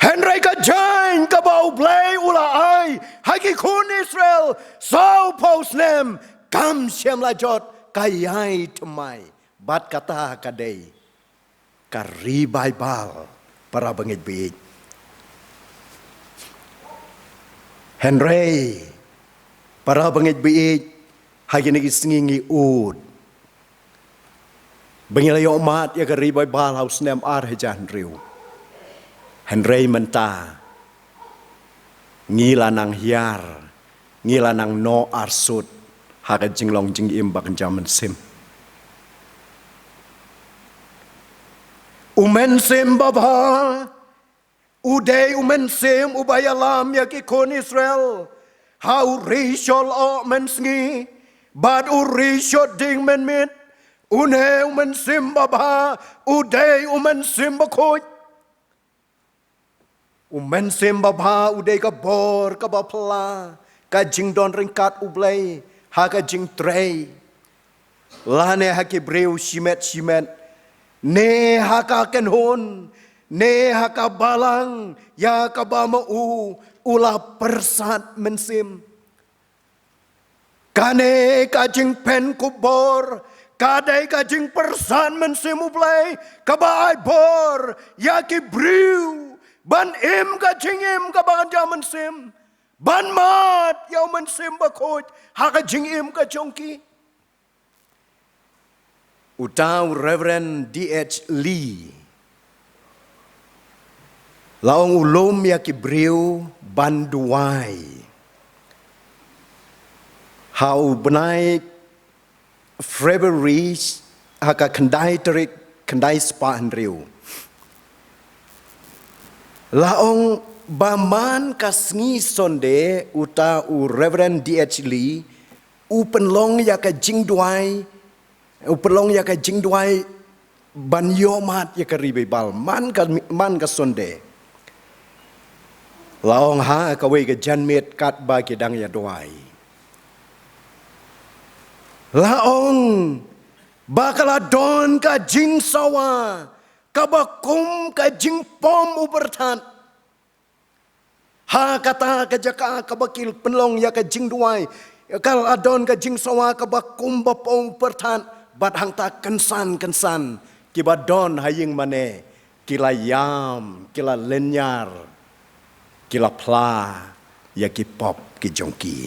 Hynrei ka jaiñ kaba u Blei u la ai ha ki khun Israel sawphew snem kam shym la jot, ka ïai thymmai. Bad kata ka dei ka ri Baibl, para bangeit baieit. Hynrei para bangeit baieit, ha kine ki sngi ngi ud ba ngi la ïoh mad ïa ka ri Baibl ha u snem ar hajar hynriew. Hynrei mynta ngi la nang hiar, ngi la nang noh arsut ha ka jinglong jingim ba kynja mynsiem. U Mynsiem Babha u dei u Mynsiem uba ïalam ïa ki khun Israel ha u ri shot lyoh mynsngi bad u ri shot dieng mynmiet. Une u Mynsiem Babha u dei u Mynsiem Bakhuid. U Mynsiem Babha u dei ka bor kaba phylla ka jingdon ryngkat U Blei ha ka jingtrei, lane ha ki briew shimet shimet, ne ha ka kynhun, ne ha ka balang ïa kaba ma u u la pyrsad mynsiem. Kane ka jingpynkupbor ka dei ka jingpyrsad mynsiem U Blei kaba ai bor ïa ki briew ban im ka jingim kaba kynja mynsiem, ban mad ïa U Mynsiem Bakhuid ha ka jingim ka jong ki. Uta u Reverend D H Lee la ong u lum ïa ki briew ban duwai. Ha u bnai February, ha ka khyndai tarik, khyndai spah hynriew, la ong ba man ka sngi Sunday uta u Reverend D H Lee u pynlong ïa ka jingduwai, u pynlong ïa ka jingduwai ban ïoh mad ïa ka Ri Baibal man ka, man ka Sunday. La ong ha kawei ka janmiet katba ki dang ïa duwai, la ong ba ka la don ka jingsawa kaba kum ka jingpom u pyrthat. Ha kata ka jaka kaba ki pynlong ïa ka jingduwai, ka la don ka jingsawa kaba kum ba pom u pyrthat, bad hangta kynsan kynsan kiba don ha ïing mane ki la ïam, ki la lynñiar, ki la phla ïa ki pop ki jong ki.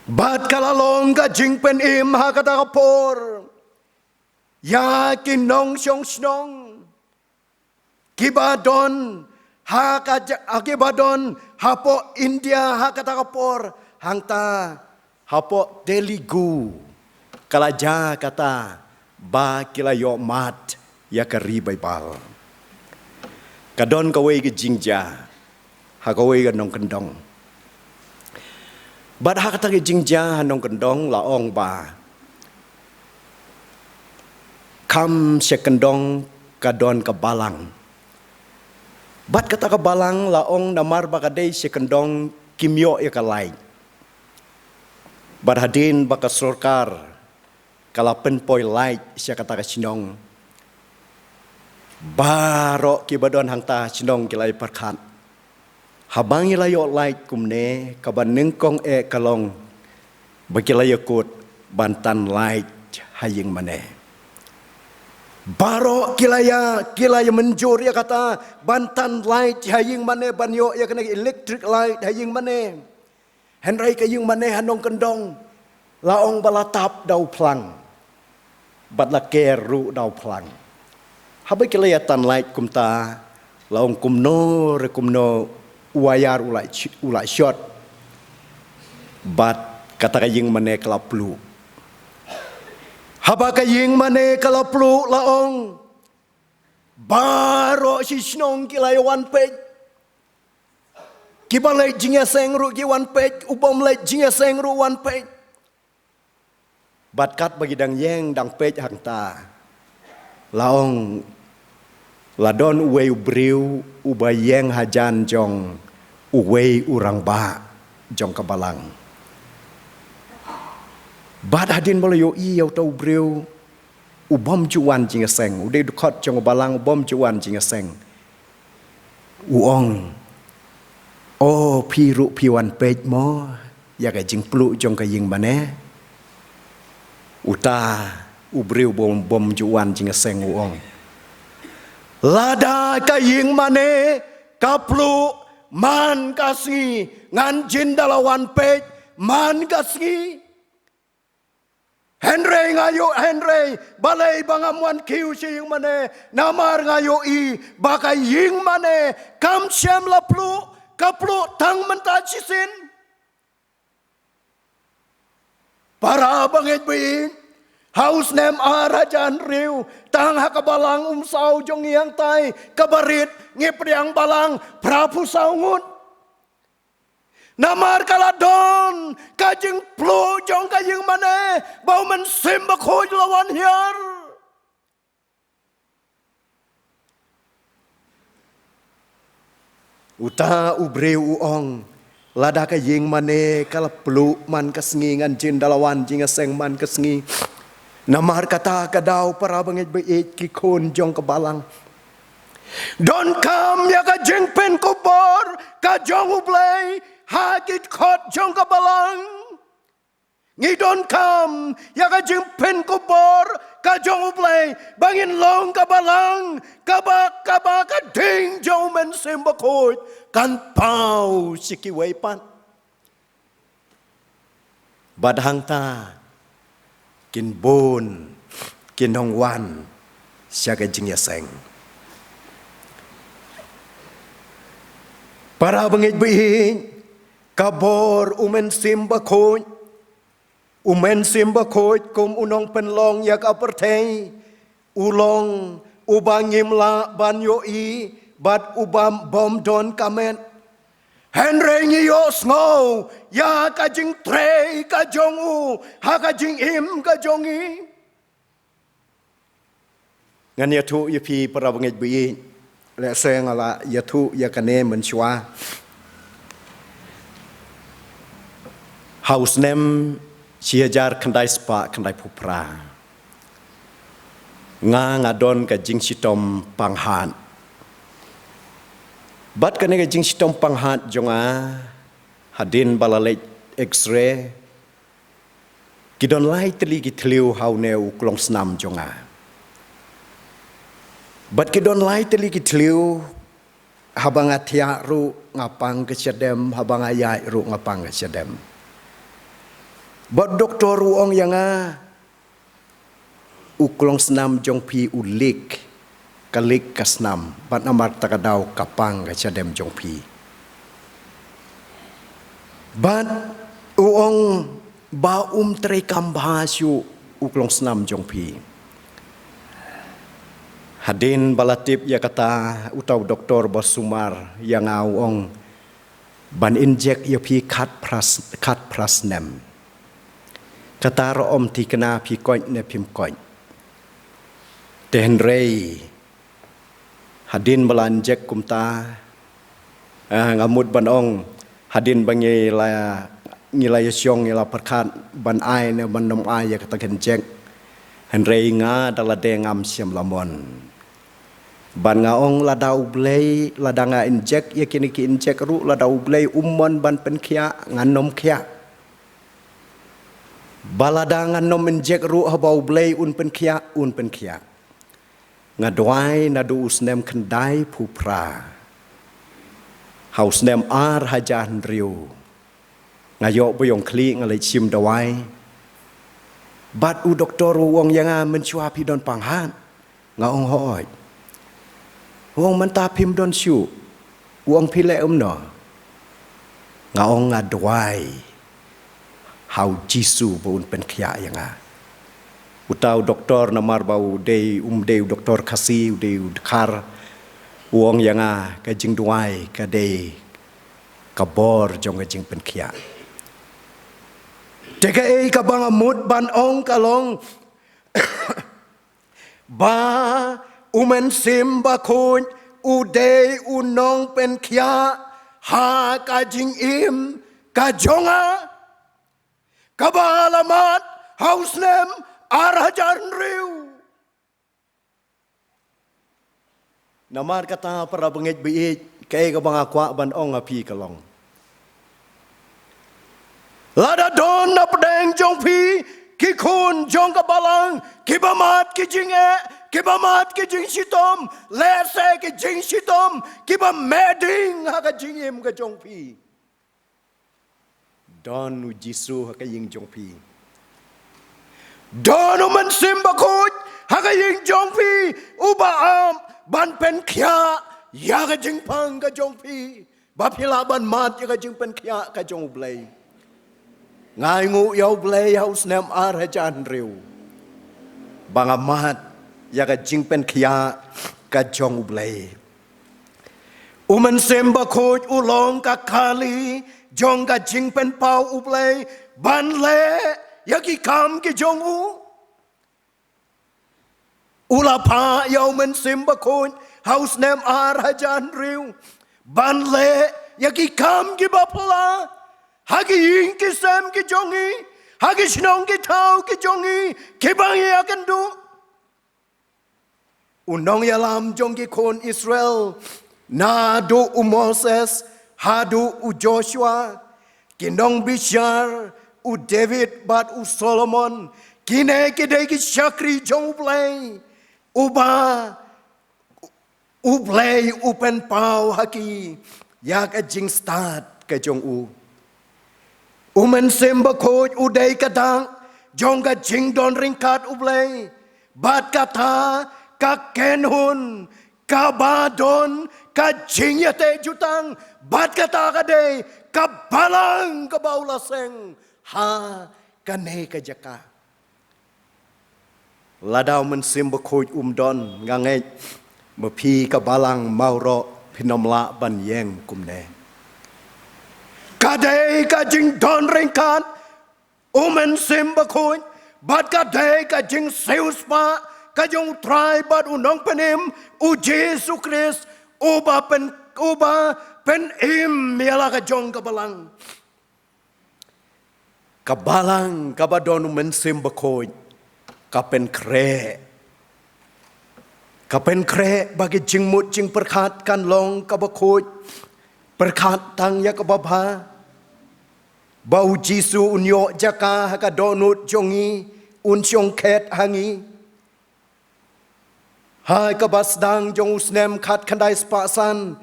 Bad ka la long ka jingpynim ha kata ka por ïa ki nongshong shnong kiba don ha ka ja-, kiba don hapoh India ha kata ka por, hangta hapoh Telugu. Ka la jia kata ba ki la ïoh mad ïa ka Ri Baibal. Ka don kawei ka jingjia ha kawei ka nongkyndong. Bad ha kata ka jingjia ha nongkyndong la ong ba kham sha kyndong ka don ka balang. Bad kata ka balang la ong namar ba ka dei sha kyndong kim ïoh ïa ka lait. Bad hadien ba ka sorkar ka la pynpoi lait sha kata ka shnong, baroh kiba don hangta shnong ki la ïa pyrkhat. Haba ngi la ïoh lait kumne, kaba nyngkong eh ka long ba ki la ïa kut ban tan lait ha ïing mane. Baroh ki la ïa, ki la ïa mynjur ïa kata ban tan lait ha ïing mane, ban ïoh ïa kane electric light ha ïing mane. Hynrei ka ïing mane ha nongkyndong la ong ba la tap da u phlang bad la ker ruh da u phlang. Haba ki la ïa tan lait kumta, la ong kumno re kumno u wire u la sh-, u la short. Bad kata ka ïing mane ka la pluh. Haba ka ïing mane ka la pluh, la ong baroh shi shnong ki la ïa wan peit. Kiba leit jingïaseng ruh ki wan peit, u bym leit jingïaseng ruh wan peit. Bad katba ki dang ïeng dang peit hangta, la ong la don uwei u briew uba ïeng hajan jong uwei u rangbah jong ka balang. Bad hadien ba la ïohi ïa uta u briew u bym ju wan jingïaseng, u dei dkhot jong u balang u bym ju wan jingïaseng, u ong, "O, phi ruh phi wan peit mo ïa ka jingpluh jong ka ïing mane?" Uta u briew bym, bym ju wan jingïaseng u ong, "Lada ka ïing mane ka pluh man ka sngi, ngan jin da la wan peit man ka sngi." Hynrei nga ïoh, hynrei balei ba ngam wan kiew sha ïing mane, namar nga ïohi ba ka ïing mane kam shym la pluh, ka pluh tang mynta shisien. Para bangeit ba ïeit, ha u snem ar hajar hynriew, tang ha ka balang Umsaw jong ngi hangtai, kaba rit, ngi pdiang balang phra phew saw ngut. Namar ka la don ka jingpluh jong ka ïing mane, ba u Mynsiem Bakhuid u la wan hiar. Uta u briew u ong, lada ka ïing mane ka la pluh man ka sngi, ngan jin da la wan jingïaseng man ka sngi. Namar kata ka daw, para bangeit ba ïeit, ki khun jong ka balang, donkam ïa ka jingpynkupbor ka jong U Blei ha ki dkhot jong ka balang. Ngi donkam ïa ka jingpynkupbor ka jong U Blei ba ngin long ka balang kaba, kaba ka ding jong U Mynsiem Bakhuid kan paw sha kiwei pat. Bad hangta kin bun ki nongwan sha ka jingïaseng. Para bangeit ba ïeit, ka bor U Mynsiem Bakhuid, U Mynsiem Bakhuid kum u nongpynlong ïa ka pyrthei, u long uba ngim lah ban ïohi bad uba bym don ka met. Hynrei ngi ïohsngew ïa ka jingtrei ka jong u ha ka jingim ka jong ngi. Ngan ïathuh ïa phi, para bangeit ba ïeit, lehse nga la ïathuh ïa kane mynshuwa. Ha u snem shi hajar khyndai spah khyndaiphew phra, nga, nga don ka jingshitom panghat. Bad kane ka jingshitom panghat jong nga, hadien ba la leit X-ray, ki don lai tylli ki thliew ha une u klongsnam jong nga. Bad ki don lai tylli ki thliew, haba nga thiah ruh nga pang ka shadem, haba nga ïaid ruh nga pang ka shadem. Bad doktor u ong ïa nga, u klongsnam jong phi u leak, ka leak ka snam, bad namar kata ka daw ka pang ka shadem jong phi. Bad u ong ba um treikam bha shuh u klongsnam jong phi. Hadien ba la tip ïa kata, uta u doktor ba sumar ïa nga u ong, ban injek ïa phi khatphra s-, khatphra snem. Kata ruh ym thikna phi koit ne phim koit. Te hynrei hadien ba la injek kumta, ah, nga mut ban ong, hadien ba ngi la, ngi la ïashong, ngi la pyrkhat ban ai ne ban nym ai ïa kata ka injek. Hynrei nga da lade ngam shym la mon. Bad nga ong, lada U Blei, lada nga injek ïa kine ki injek ruh, lada U Blei um mon ban pynkhiah, ngan nym khiah. Ba lada ngan nym injek ruh, haba U Blei un pynkhiah, un pynkhiah. Nga duwai naduh u snem khyndaiphew phra. Ha u snem ar hajar hynriew, nga ïoh ba ïong khlieh, nga leit shim dawai. Bad u doktor u ong ïa nga, mynshuwa phi don panghat? Nga ong hooid. U ong, mynta phim don shuh. U ong, phi leh kumno? Nga ong, nga duwai ha u Jisu ba un pynkhiah ïa nga. Uta u doktor, namar ba u dei, um dei u doktor Khasi, u dei u dkhar, u ong ïa nga, ka jingduwai ka dei ka bor jong ka jingpynkhiah. Te kaei kaba nga mut ban ong ka long ba U Mynsiem Bakhuid u dei u nongpynkhiah ha ka jingim ka jong nga, kaba la mad ha u snem ar hajar hynriew. Namar kata, para bangeit ba ïeit, kaei kaba nga kwah ban ong ha phi ka long, lada don na pdeng jong phi ki khun jong ka balang kiba mad ki jingeh, kiba mad ki jingshitom, lehse ki jingshitom kiba meh ding ha ka jingim ka jong phi, don U Jisu ha ka ïing jong phi. Don U Mynsiem Bakhuid ha ka ïing jong phi, uba ap ban pynkhiah ïa ka jingpang ka jong phi, ba phi lah ban mad ïa ka jingpynkhiah ka jong U Blei. Nga ainguh ïa U Blei ha u snem ar hajar hynriew ba nga mad ïa ka jingpynkhiah ka jong U Blei. U Mynsiem Bakhuid u long ka kali jong ka jingpynpaw U Blei ban leh ïa ki kam ki jong u. U la phah ïa U Mynsiem Bakhuid ha u snem ar hajar hynriew ban leh ïa ki kam kiba phylla ha ki ïing ki sem ki jong ngi, ha ki shnong ki thaw ki jong ngi kiba ngi ïakynduh. U nongïalam jong ki khun Israel, naduh u Moses haduh u Joshua, ki nongbishar, u David bad u Solomon, kine ki dei ki shakri jong U Blei, uba U Blei u pynpaw ha ki ïa ka jingstad ka jong u. U Mynsiem Bakhuid u dei ka dak jong ka jingdon ryngkat U Blei bad kata ka kynhun kaba don ka jingïateh jutang bad kata ka dei ka balang kaba u la seng ha kane ka jaka. Lada U Mynsiem Bakhuid um don, nga ngeit ma phi ka balang mawroh phin ym lah ban ïeng kumne. Ka dei ka jingdon ryngkat U Mynsiem Bakhuid bad ka dei ka jingsiewspah ka jong U Trai bad U Nongpynim U Jisu Khrist, uba pyn, uba pynim ïa la ka jong ka balang. Ka balang kaba don U Mynsiem Bakhuid ka pynkhreh. Ka pynkhreh ba ki jingmut jingpyrkhat kan long kaba khuid. Pyrkhat tang ïa kaba bha. Ba U Jisu un ïoh jaka ha ka dohnud jong ngi, un shong khet ha ngi. Ha kaba sdang jong u snem khatkhyndai spah san,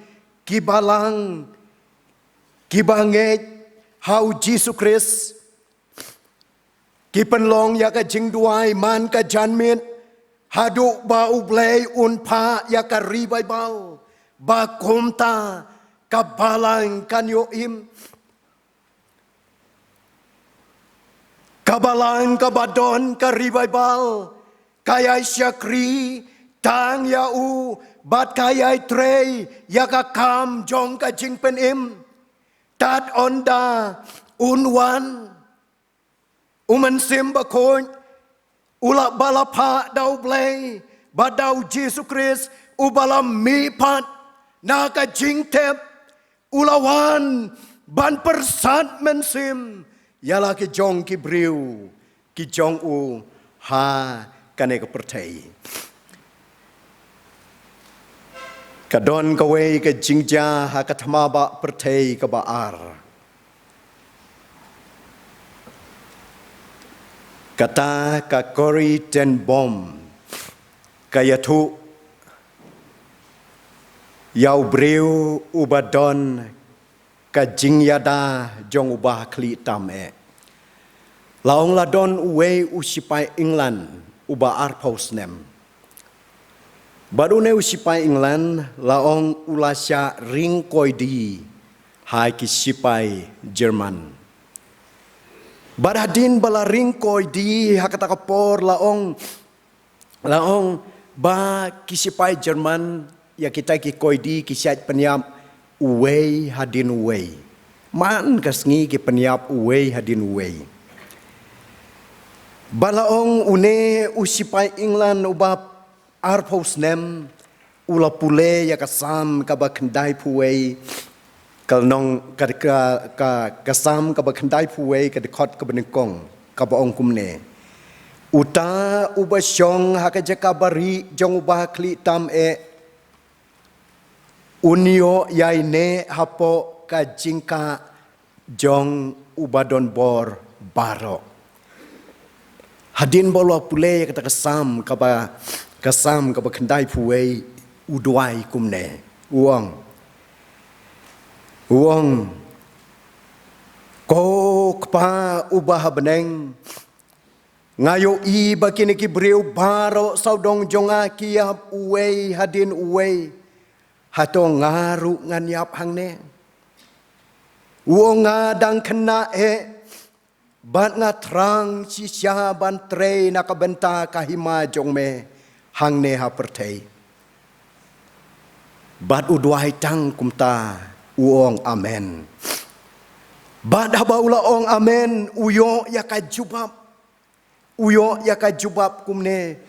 ki balang kiba ngeit ha U Jisu Khrist ki pynlong ïa ka jingduwai man ka janmiet haduh ba U Blei un phah ïa ka ri Baibl ba kumta ka balang kan ïoh im. Ka balang kaba don ka ri Baibl ka ïai shakri tang ïa u bad ka ïai trei ïa ka kam jong ka jingpynim. Tad ynda un wan U Mynsiem Bakhuid, u la ba la phah da U Blei bad da U Jisu Khrist, uba la mihpat na ka jingtep, u la wan ban pyrsad mynsiem ïa la ki jong ki briew ki jong u ha kane ka pyrthei. Ka don kawei ka jingjia ha ka thma ba pyrthei kaba ar. Kata ka Corrie ten Boom ka ïathuh ïa u briew uba don ka jingïada jong uba khlieh tam eh. La ong la don uwei u sipai England uba arphew snem. Bad une u sipai England la ong u la shah ring koidi ha ki sipai German. Bad hadien ba la ring koidi ha kata ka por la ong la ong ba ki sipai German ïa kita ki koidi ki shait pynïap uwei hadien uwei. Man ka sngi ki pynïap uwei hadien uwei. Ba la ong une u sipai England uba arphew snem u la pule ïa ka Salm kaba khyndaiphew wei, ka lynnong ka, ka, ka, ka Salm kaba khyndaiphew wei, ka dkhot kaba nyngkong kaba ong kumne. Uta uba shong ha ka jaka barieh jong uba khlieh tam eh, un ïoh ïaineh hapoh ka jingkah jong uba don bor baroh. Hadien ba u la pule ïa kata ka Salm kaba, ka Salm kaba khyndaiphew wei, u duwai kumne. U ong. U ong. Ko Kpa uba ha bneng, nga ïohi ba kine ki briew baroh sawdong jong nga ki ïap uwei hadien uwei. Hato nga ruh ngan ïap hangne? U ong nga dang khynnah eh, bad nga thrang shisha ban trei na ka bynta ka hima jong me hangne ha pyrthei. Bad u duwai tang kumta, u ong amen. Bad haba u la ong amen, u ïoh ïa ka jubab. U ïoh ïa ka jubab kumne.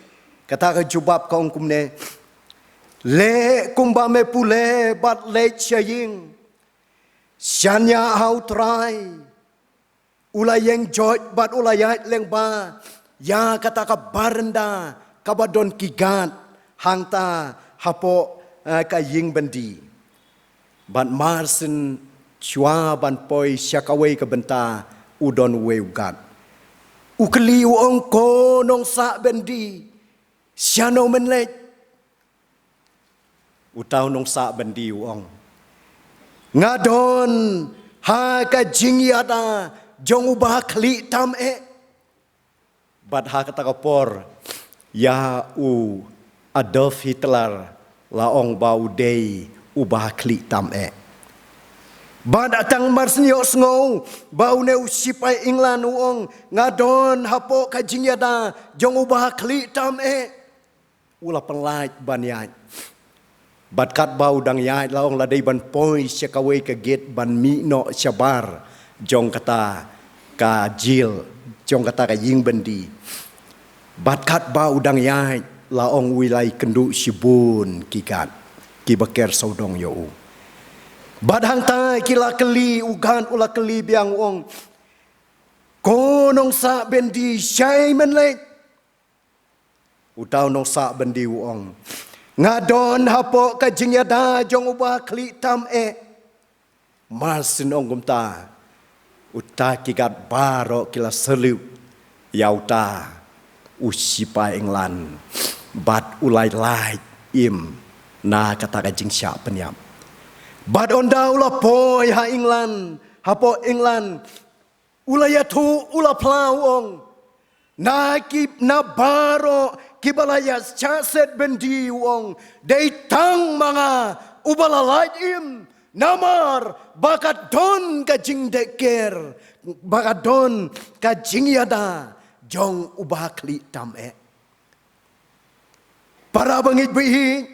Kata ka jubab ka ong kumne. Leh kumba me pule bad leit sha ïing. Shaniah ha U Trai. U la ïeng joit bad u la ïaid lyngba ïa kata ka baranda kaba don ki guard hangta hapoh, eh, ka ïing byndi. Bad marsien shuwa ban poi sha kawei ka bynta u don uwei u guard. U kylli u ong, "Ko nongsah byndi, shano men leit?" Uta u nongsah byndi u ong, "Nga don ha ka jingïada jong u bakhlieh tam eh." Bad ha kata ka por ïa u Adolf Hitler la ong ba u dei u bakhlieh tam eh. Bad tang marsien ïohsngew ba une u sipai England u ong, "Nga don hapoh ka jingïada jong u bakhlieh tam eh." U la pynlait ban ïaid. Bad katba u dang ïaid la ong la dei ban poi sha kawei ka gate ban mih noh shabar jong kata ka jail, jong kata ka ïing byndi. Bad katba u dang ïaid la ong u la ïakynduh shibun ki guard kiba ker sawdong ïa u. Bad hangta ki la kylli, u guard u la kylli biang u ong, "Ko nongsah byndi, shaei men leit?" Uta u nongsah byndi u ong, "Nga don hapoh ka jingïada jong u bakhlieh tam eh." Marsien ong kumta, uta ki guard baroh ki la salute ïa uta u sipai England. Bad u la lait im na kata ka jingshah pynïap. Bad ynda u la poi ha England, hapoh England, u la ïathuh, u la phla u ong, "Na ki, na baroh kiba la ïa shah set byndi," u ong, "dei tang ma nga uba la lait im, namar ba ka don ka jingdekor, ba ka don ka jingïada jong u bakhlieh tam eh." Para bangeit ba ïeit,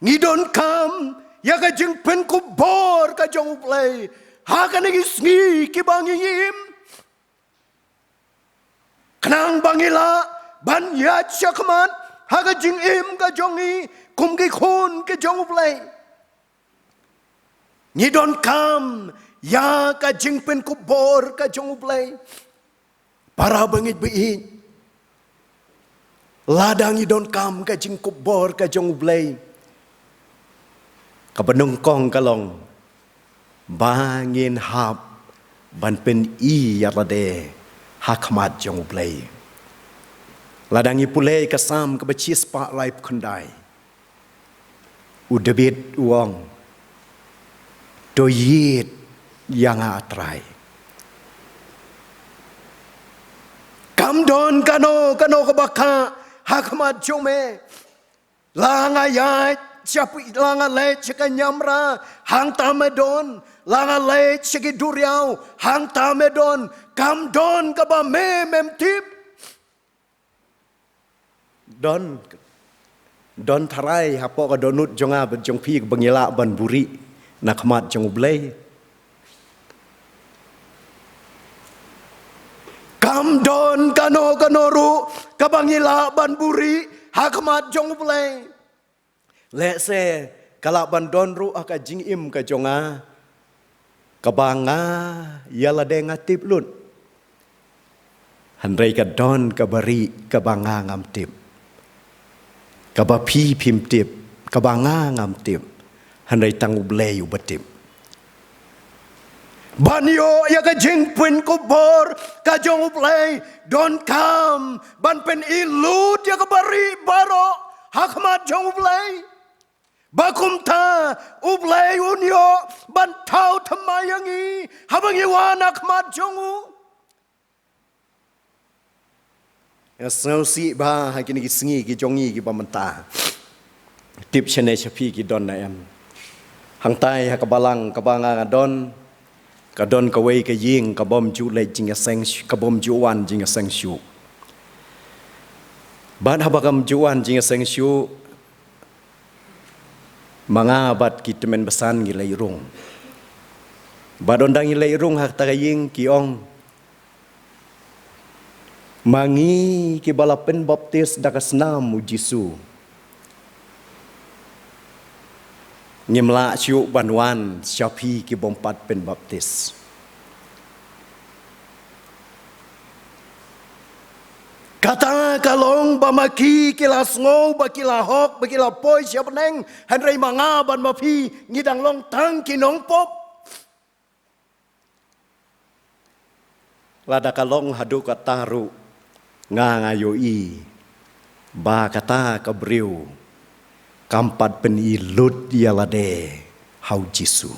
ngi donkam ïa ka jingpynkupbor ka jong U Blei ha kine ki sngi kiba ngi im. Khnang ba ngi lah ban ïaid shakhmat ha ka jingim ka jong ngi kum ki khun ki jong U Blei. Ngi donkam ïa ka jingpynkupbor ka jong U Blei. Para bangeit ba ïeit, lada ngi donkam ka jingkupbor ka jong U Blei, kaba nyngkong ka long ba ngin hap ban pyni ïa lade ha khmat jong U Blei. Lada ngi pule ka Salm kaba shispah laiphew khyndai, u David u ong, "To ïeit ïa nga, A Trai. Kam don kano kano kaba khah ha khmat jong me. La nga ïaid sha phi, la nga leit sha ka niamra, hangta me don. La nga leit sha ki duriaw, hangta me don. Kam don kaba me mem tip." Don, don tharai hapoh ka dohnud jong nga bad jong phi kaba ngi lah ban buhrieh na khmat jong U Blei? Kam don kano kano ruh kaba ngi lah ban buhrieh ha khmat jong U Blei. Lehse ka lah ban don ruh ha ka jingim ka jong nga kaba nga ïa lade nga tip lut. Hynrei ka don kaba rieh kaba nga ngam tip, kaba phi phim tip, kaba nga ngam tip. Hynrei tang U Blei uba tip. Ban ïoh ïa ka jingpynkupbor ka jong U Blei, donkam ban pyni lut ïa kaba rieh baroh ha khmat jong U Blei. Ba kumta U Blei un ïoh ban thaw thymmai ïa ngi haba ngi wan ha khmat jong u. Nga sngewsih ba ha kine ki sngi ki jong ngi kiba mynta, tip shane sha phi ki don ne em? Hangtai ha ka balang kaba nga nga don, ka don kawei ka ïing kabym ju leit jingïaseng, kabym ju wan jingïaseng shuh. Bad haba kam ju wan jingïaseng shuh, ma nga bad ki tymmen basan ngi leit rung. Bad ynda ngi leit rung ha kata ka ïing ki ong, "Ma ngi kiba la pynbaptis da ka snam U Jisu, Ngim lah shuh ban wan sha phi ki bym pat pynbaptis. Kata ka long ba ma ki ki la sngew ba ki la hok, ba ki la poi sha bneng, hynrei ma nga bad ma phi ngi dang long tang ki nongpop. Lada ka long haduh katta ruh, nga nga ïohi ba kata ka briew kam pat pyni lut ïa lade ha U Jisu.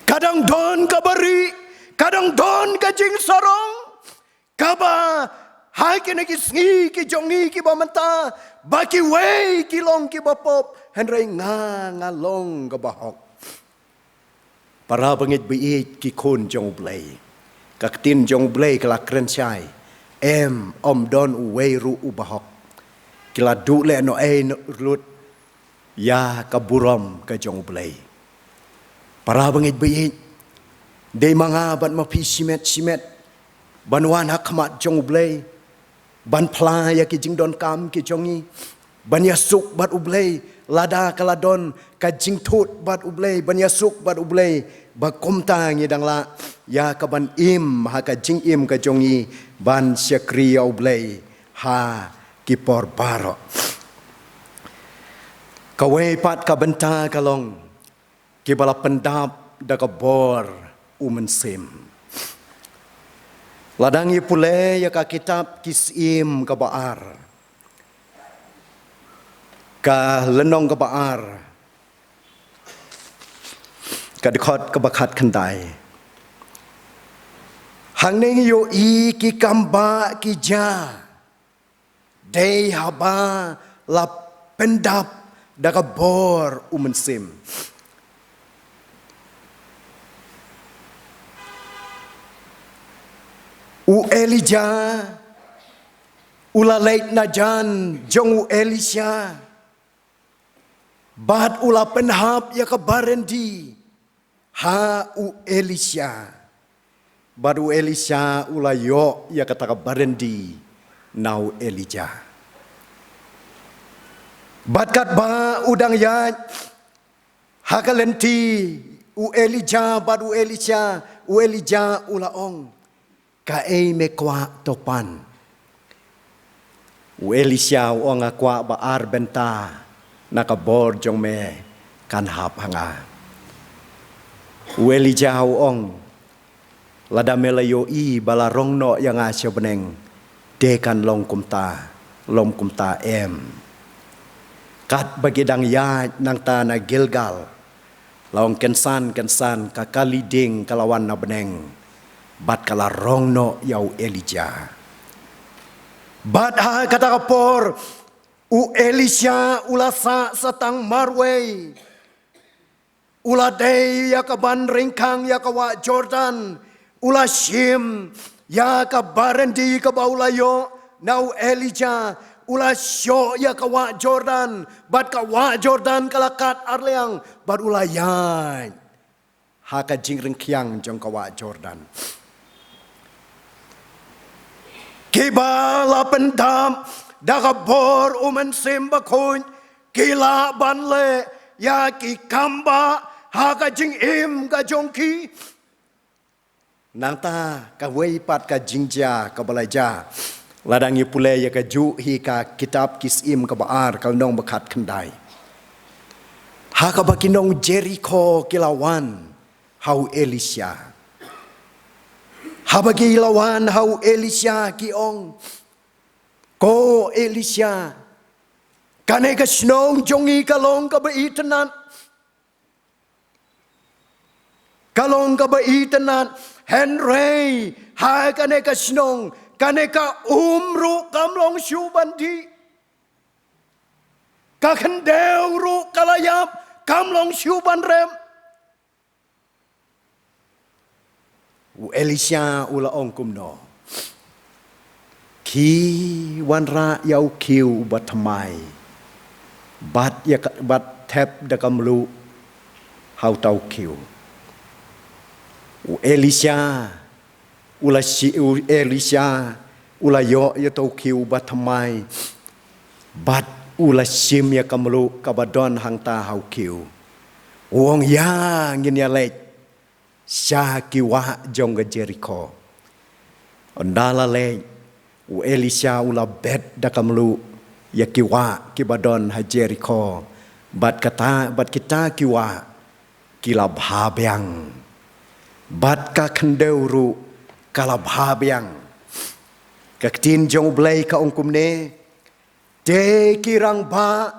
Ka dang don kaba rieh, ka dang don ka jingsarong, kaba ha kine ki sngi ki jong ngi kiba mynta, ba kiwei ki long kiba pop, hynrei nga nga long kaba hok. Para bangeit baieit, ki khun jong U Blei, ka ktien jong U Blei ka la kren shai, em, ym don uwei ruh uba hok. Ki la duh lehnohei noh lut ïa ka burom ka jong U Blei. Para bangeit baieit, dei ma nga bad ma phi shimet shimet ban wan ha khmat jong U Blei, ban phla ïa ki jingdonkam ki jong ngi, ban ïasuk bad U Blei lada ka la don ka jingthut bad U Blei, ban ïasuk bad U Blei, ba kumta ngi dang lah ïa ka ban im ha ka jingim ka jong ngi ban shakri ïa U Blei ha ki por baroh. Kawei pat ka bynta ka long kiba la pyndap da ka bor U Mynsiem. Lada ngi pule ïa ka kitab Ki Syiem kaba ar, ka lynnong kaba ar, ka dkhot kaba khatkhyndai, hangne ngi ïohi ki kambah ki jia dei haba la pyndap da ka bor U Mynsiem. U Elijah u la leit na jan jong U Elisha bad u la pynhap ïa ka baryndi ha U Elisha. Bad U Elisha u la ïoh ïa kata ka baryndi na U Elijah. Bad katba u dang ïaid ha ka lynti U Elijah bad U Elisha, U Elijah u la ong, "Kaei me kwah to pan?" U Elisha u ong, "Nga kwah ba ar bynta na ka bor jong me kan hap ha nga." U Elijah u ong, "Lada me la ïohi ba la rong noh ïa nga sha bneng, te kan long kumta, long kumta em." Katba ki dang ïaid nangta na Gilgal, la ong, "Kynsan kynsan ka kali dieng ka la wan na bneng bad ka la rong noh ïa U Elijah." Bad ha kata ka por U Elisha u la sah sa tang marwei. U la dei ïa ka ban ryngkang ïa ka wah Jordan. U la shim ïa ka baryndi kaba u la ïoh na U Elijah. U la shoh ïa ka wah Jordan, bad ka wah Jordan ka la kat arliang, bad u la ïaid ha ka jingryngkhiang jong ka wah Jordan. Kiba la pyndap da ka bor U Mynsiem Bakhuid ki lah ban leh ïa ki kambah ha ka jingim ka jong ki. Nangta kawei pat ka jingjia kaba la jia, lada ngi pule ïa kajuh hi ka kitab Ki Syiem kaba ar, ka lynnong ba khatkhyndai. Ha kaba ki nong Jerikho ki la wan ha U Elisha. Haba ki la wan ha U Elisha ki ong, "Ko Elisha, kane ka shnong jong ngi ka long kaba itynnad. Ka long kaba itynnad, hynrei ha kane ka shnong, kane ka um ruh kam long shuh ban dih. Ka khyndew ruh ka la ïap, kam long shuh ban rep." U Elisha u la ong kumno, "Khie wanrah ïa u khiew uba thymmai, bad ïa ka, bad thep da ka mluh ha uta u khiew." U Elisha u la shi, u Elisha u la ïoh ïa uta u khiew uba thymmai, bad U la shim ïa ka mluh kaba don hangta ha u khiew. U ong, ïa, ngin ïa leit sha ki wah jong ka Jerikho. Ynda la leit, u Elisha u la bet da ka mluh ïa ki wah kiba don ha Jerikho. Bad kata, bad kita ki wah ki la bha biang. Bad ka khyndew ruh ka la bha biang. Ka ktien jong U Blei ka ong kumne, te ki rangbah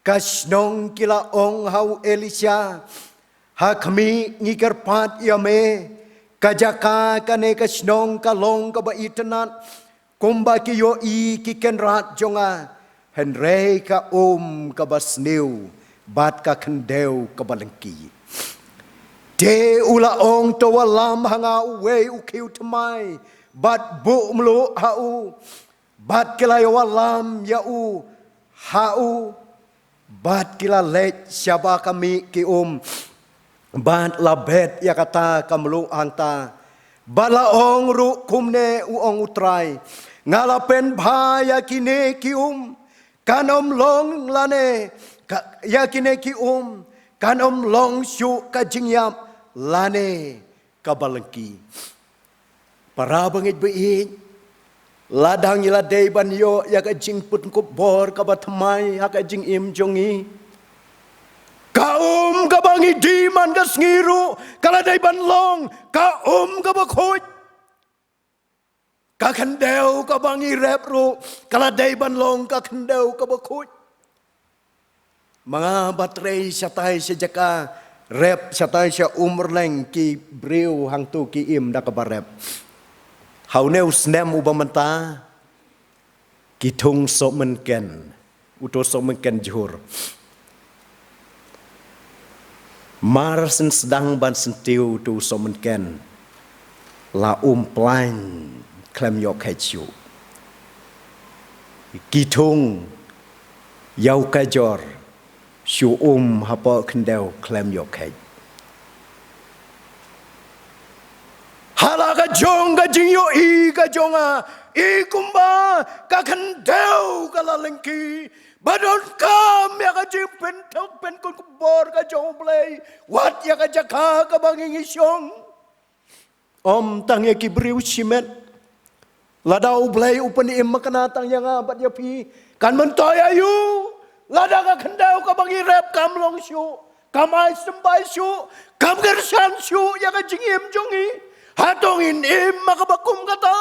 ka shnong ki la ong ha u Elisha, ha khmih, ngi kyrpad ïa me, ka jaka kane ka shnong ka long kaba itynnad, kumba ki ïohi ki kynrad jong nga, hynrei ka um kaba sniew bad ka khyndew kaba lyngkhi. Te u la ong, to wallam ha nga uwei u khiew thymmai bad buh mluh ha u. Bad ki la ïa wallam ïa u ha u. Bad ki la leit sha ba ka mih ki um. Bad la bet ïa kata ka mluh hangta. Bad la ong ruh kumne, u ong U Trai, nga la pynbha ïa kine ki um, kan ym long lane, ka, ïa kine ki um kan ym long shuh ka jingïap lane kaba lyngkhi. Para bangeit baieit, lada ngi la dei ban ïoh ïa ka jingpynkup bor kaba thymmai ha ka jingim jong ngi, ka um kaba ngi die man ka sngi ruh ka la dei ban long ka um kaba khuid. Ka khyndew kaba ngi rep ruh ka la dei ban long ka khyndew kaba khuid. Ma nga ba trei shatai sha jaka, rep shatai sha Umrleng, ki briew hangto ki im da kaba rep. Ha une u snem uba mynta, ki thung sohmynken, uto sohmynken jhur. Mar syn sdang ban syntiew uto sohmynken, la um plain khlem ïoh kheit shuh. Ki thung ïa u kajor shu um hapoh khyndew khlem ïoh kheit. Ha la ka jong ka jingïohi ka jong nga, i kumba ka khyndew ka la lyngkhi, ba donkam ïa ka jingpynthok pynkup bor ka jong U Blei, wat ïa ka jaka kaba ngi ngi shong. Ym tang ïa ki briew shimet. Lada U Blei u pynim makna tang ïa nga bad ïa phi, kan myntoi aïu? Lada ka khyndew kaba ngi rep kam long shuh, kam ai symbai shuh, kam kyrshan shuh ïa ka jingim jong ngi, hato ngin im ma kaba kum kata?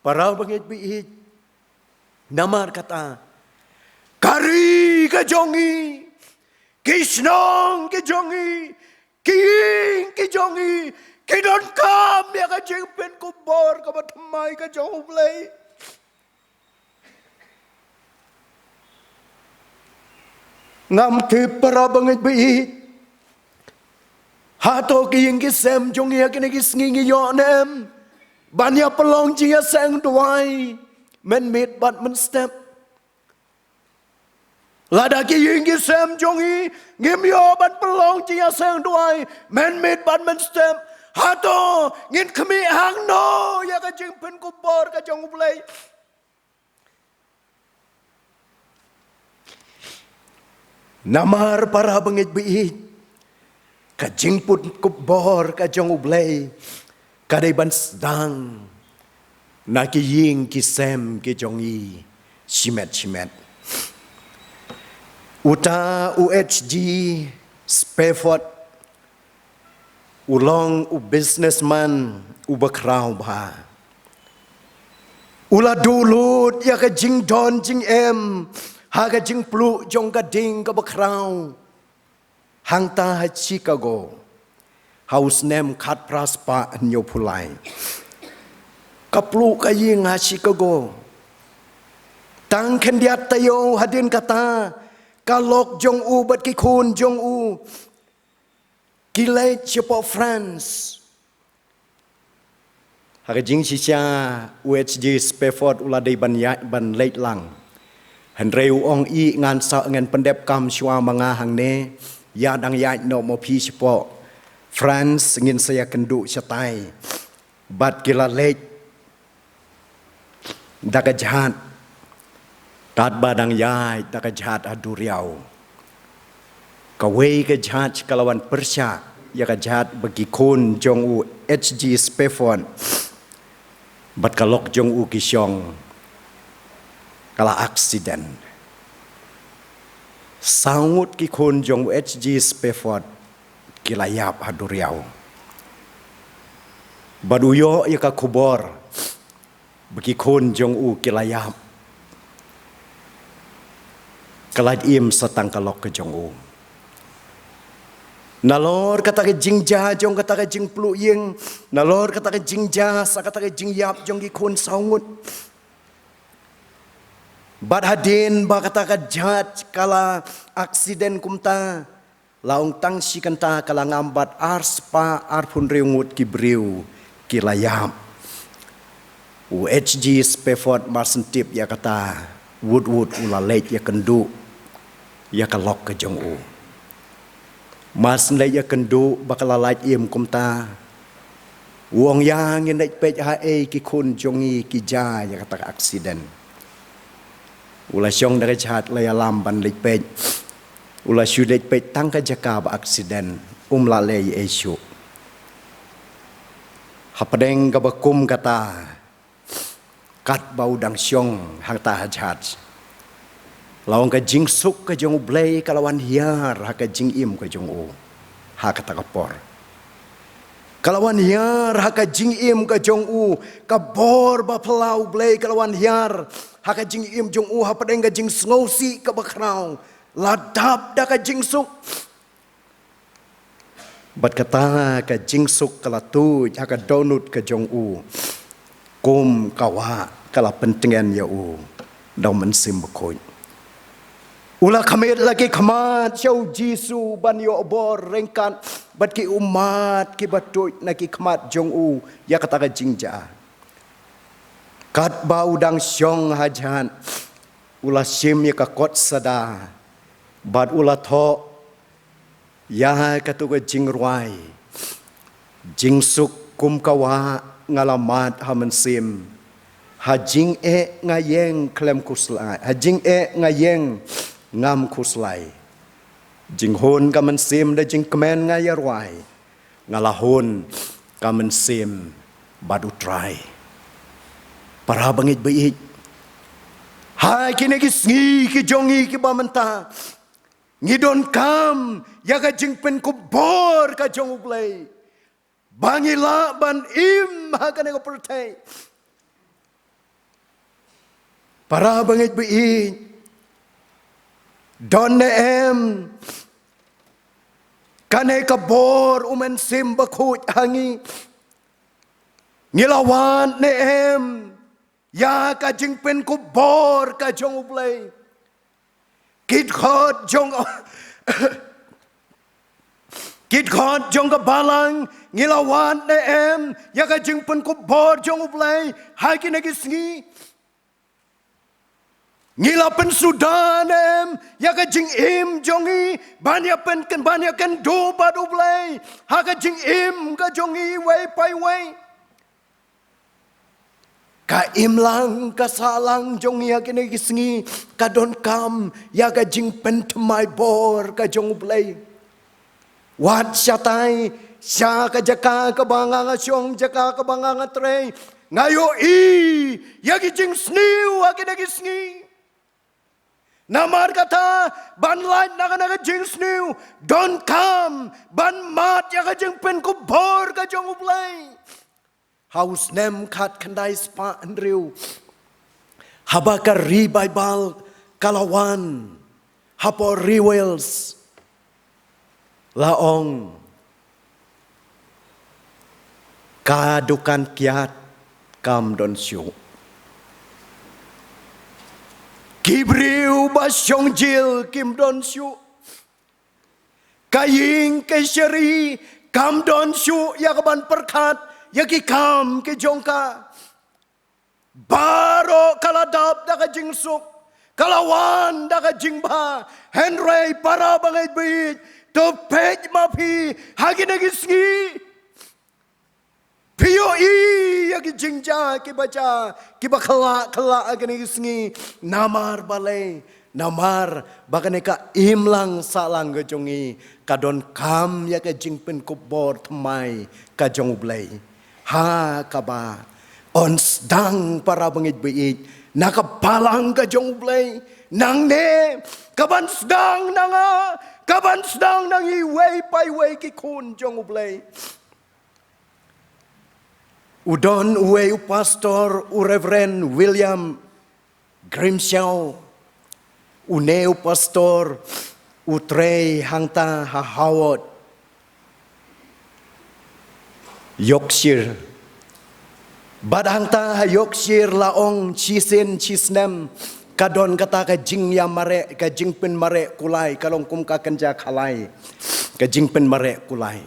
Para bangeit baieit, namar kata, ka ri ka jong ngi, ki shnong ki jong ngi, ki ïing ki jong ngi, ki donkam ïa ka jingpynkup bor kaba thymmai ka jong U Blei. Ngam tip, para bangeit baieit, hato ki ïing ki sem jong ngi ha kine ki sngi ngi ïoh ne em ban ïa pynlong jingïaseng duwai mynmiet bad mynstep? Lada ki ïing ki sem jong ngi ngim ïoh ban pynlong jingïaseng duwai mynmiet bad mynstep, hato ngin khmih hangno ïa ka jingpynkup bor ka jong U Blei? Namar, para bangeit baieit, ka jingpynkup bor ka jong U Blei ka dei ban sdang na ki ïing ki sem ki jong ngi shimet shimet. Uta u H G Spafford, u long u businessman uba khraw bha. U la duh lut ïa ka jingdon jingem ha ka jingpluh jong ka ding kaba khraw hangta ha Chicago ha u snem khatphra spah hynñiewphew lai. Ka pluh ka ïing ha Chicago. Tang khyndiat taïew hadien kata, ka lok jong u bad ki khun jong u ki leit shapoh France. Ha ka jingshisha u H G Spafford u la dei ban ïaid ban leit lang. Hynrei u ong, ïa, ngan sa, ngan pyndep kam shuwa ma nga hangne, ïa dang ïaid noh ma phi shapoh France, ngin sa ïakynduh shatai. Bad ki la leit da ka jhad Katba dang ïaid da ka jhat ha duriaw, kawei ka jhat ka la wan pyrshah ïa ka jhat ba ki khun jong u H G Spafford bad ka lok jong u ki shong, ka la accident. Saw ngut ki khun jong u H G Spafford ki la ïap ha duriaw. Bad u ïoh ïa ka khubor ba ki khun jong u ki la ïap, ka la im sa tang ka lok ka jong u. Nalor kata ka jingjia jong kata ka jingpluh ïing, nalor kata ka jingjia sa kata ka jingïap jong ki khun saw ngut. Bad hadien ba kata ka jhat ka la accident kumta, la ong tang shi kynta ka la ngam bad ar spah arphew hynriew ngut ki briew ki la ïap. U H G Spafford mar syn tip ïa kata, wut wut u la leit ïakynduh ïa ka lok ka jong u. Mar syn leit ïakynduh ba ka la lait im kumta, u ong, ïa ngin leit peit ha ei ki khun jong ngi ki jia ïa kata ka accident. U la shong da ka jhat, la ïalam ban leit peit. U la shu leit peit tang ka jaka ba accident, um lah leh ei shuh. Hapdeng kaba kum kata, katba u dang shong hangta ha jhat, la ong ka jingsuk ka jong U Blei ka la wan hiar ha ka jingim ka jong u ha kata ka por. Ka la wan hiar ha ka jingim ka jong u, ka bor ba phylla U Blei ka la wan hiar ha ka jingim jong u, hapdeng ka jingsngewsih kaba khraw, la dap da ka jingsuk. Bad kata ka jingsuk ka la tuid ha ka dohnud ka jong u, kum ka wah ka la pyntngen ïa u da U Mynsiem Bakhuid. U la khmih la ki khmat sha U Jisu ban ïoh bor ryngkat bad ki ummat kiba tuid na ki khmat jong u ïa kata ka jingjia. Katba u dang shong ha jhat, u la shim ïa ka kot sada bad u la thoh ïa katu ka jingrwai: Jingsuk kum ka wah nga la mad ha mynsiem, ha jingeh nga ïeng khlem khuslai, ha jingeh nga ïeng ngam khuslai. Jinghun ka mynsiem da jingkmen nga ïa rwai, nga la hun ka mynsiem bad U Trai. Para bangeit ba ïeit, ha kine ki sngi ki jong ngi kiba mynta, ngi donkam ïa ka jingpynkupbor ka jong U Blei ba ngi lah ban im ha kane ka pyrthei. Para bangeit ba ïeit, don ne em kane ka bor U Mynsiem Bakhuid ha ngi? Ngi la wad ne em ïa ka jingpynkupbor ka jong U Blei? Ki dkhot jong, ki dkhot jong ka Balang, ngi la wad ne em ïa ka jingpynkupbor jong U Blei ha kine ki sngi? Ngi la pynsuda ne em ïa ka jingim jong ngi ban ïa pyn, ban ïakynduh bad U Blei ha ka jingim ka jong ngi iwei pa iwei? Ka imlang ka sahlang jong ngi ha kine ki sngi ka donkam ïa ka jingpynthymmai bor ka jong U Blei. Wat shatai sha ka jaka kaba nga nga shong, jaka kaba nga nga trei, nga ïohi ïa ki jingsniew ha kine ki sngi. Namar kata, ban lait na kane ka jingsniew, donkam ban mad ïa ka jingpynkupbor ka jong U Blei. Ha u snem khatkhyndai spah hynriew, haba ka revival ka la wan hapoh Ri Wales, la ong, ka dukan kiad kam don shuh, ki briew ba shong jil kim don shuh, ka ïing ka shari kam don shuh ïa ka ban pyrkhat ïa ki kam ki jong ka. Baroh ka la dap da ka jingsuk, ka la wan da ka jingbha. Hynrei para bangeit ba ïeit, to peit ma phi ha kine ki sngi, Phi ïohi ïa ki jingjia kiba jia, kiba khlak khlak ha kine ki sngi. Namar balei? Namar ba kane ka imlang sahlang ka jong ngi ka donkam ïa ka jingpynkup bor thymmai ka jong U Blei. Ha kaba yn sdang, para bangeit baieit, na ka balang ka jong U Blei. Nangne ka ban sdang na nga, ka ban sdang na ngi iwei pa iwei ki khun jong U Blei. U don uwei u pastor, u Reverend William Grimshaw. Une u pastor u trei hangta ha Haworth, Yorkshire. Bad hangta ha Yorkshire, la ong, shisien shisnem ka don kata ka jingïamareh, ka jingpynmareh kulai, ka long kum ka kynja khalai, ka jingpynmareh kulai.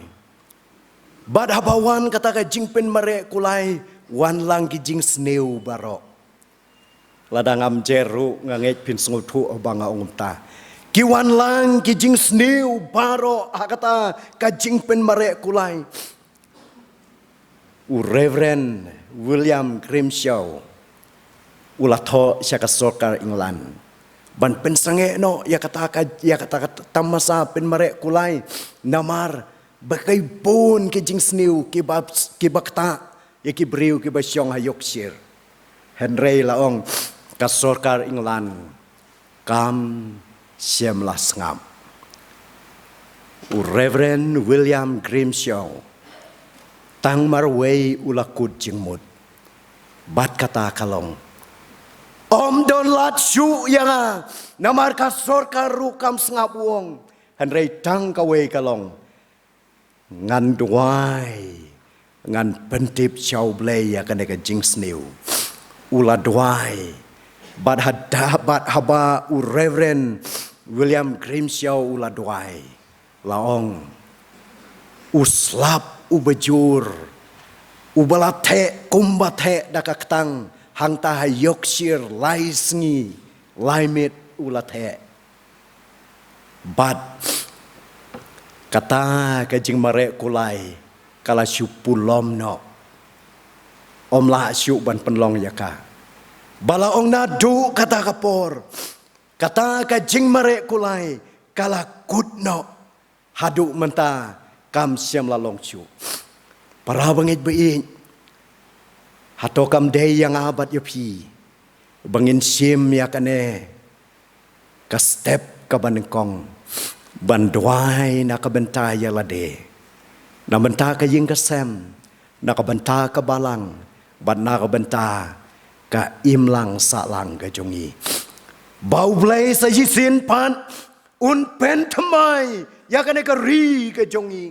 Bad haba wan kata ka jingpynmareh kulai, wan lang ki jingsniew baroh. Lada ngam jer ruh, nga ngeit phin sngewthuh haba nga ong kumta. Ki wan lang ki jingsniew baroh ha kata ka jingpynmareh kulai. U Reverend William Grimshaw u la thoh sha ka sorkar England ban pynsangeh noh ïa kata ka, ïa kata ka tamasa pynmareh kulai. Namar ba ki bun ki jingsniew kiba, kiba ktah ïa ki briew kiba shong ha Yorkshire. Hynrei la ong ka sorkar England kam shym la sngap. U Reverend William Grimshaw tang marwei u la kut jingmut. Bad kata ka long, ym don lad shuh ïa nga, namar ka sorkar ruh kam sngap, u ong. Hynrei tang kawei ka long, ngan duwai, ngan pyntip sha U Blei ïa kane ka jingsniew. U la duwai. Bad hada, bad haba u Reverend William Grimshaw u la duwai, la ong, u slap uba jur, uba la theh kumba theh da ka ktang hangta ha Yorkshire lai sngi lai miet u la theh. Bad kata ka jingmareh kulai ka la shu pulom noh. Ym lah shuh ban pynlong ïa ka. Ba la ong naduh kata ka por, kata ka jingmareh kulai ka la kut noh. Haduh mynta kam shym la long shuh. Para bangeit baieit, hato kam dei ïa nga bad ïa phi ba ngin shim ïa kane ka step kaba nyngkong ban duwai na ka bynta ïa lade, na bynta ka ïing ka sem, na ka bynta ka balang, bad na ka bynta ka imlang sahlang ka jong ngi, ba U Blei sa shisien pat un pynthymmai ïa kane ka ri ka jong ngi.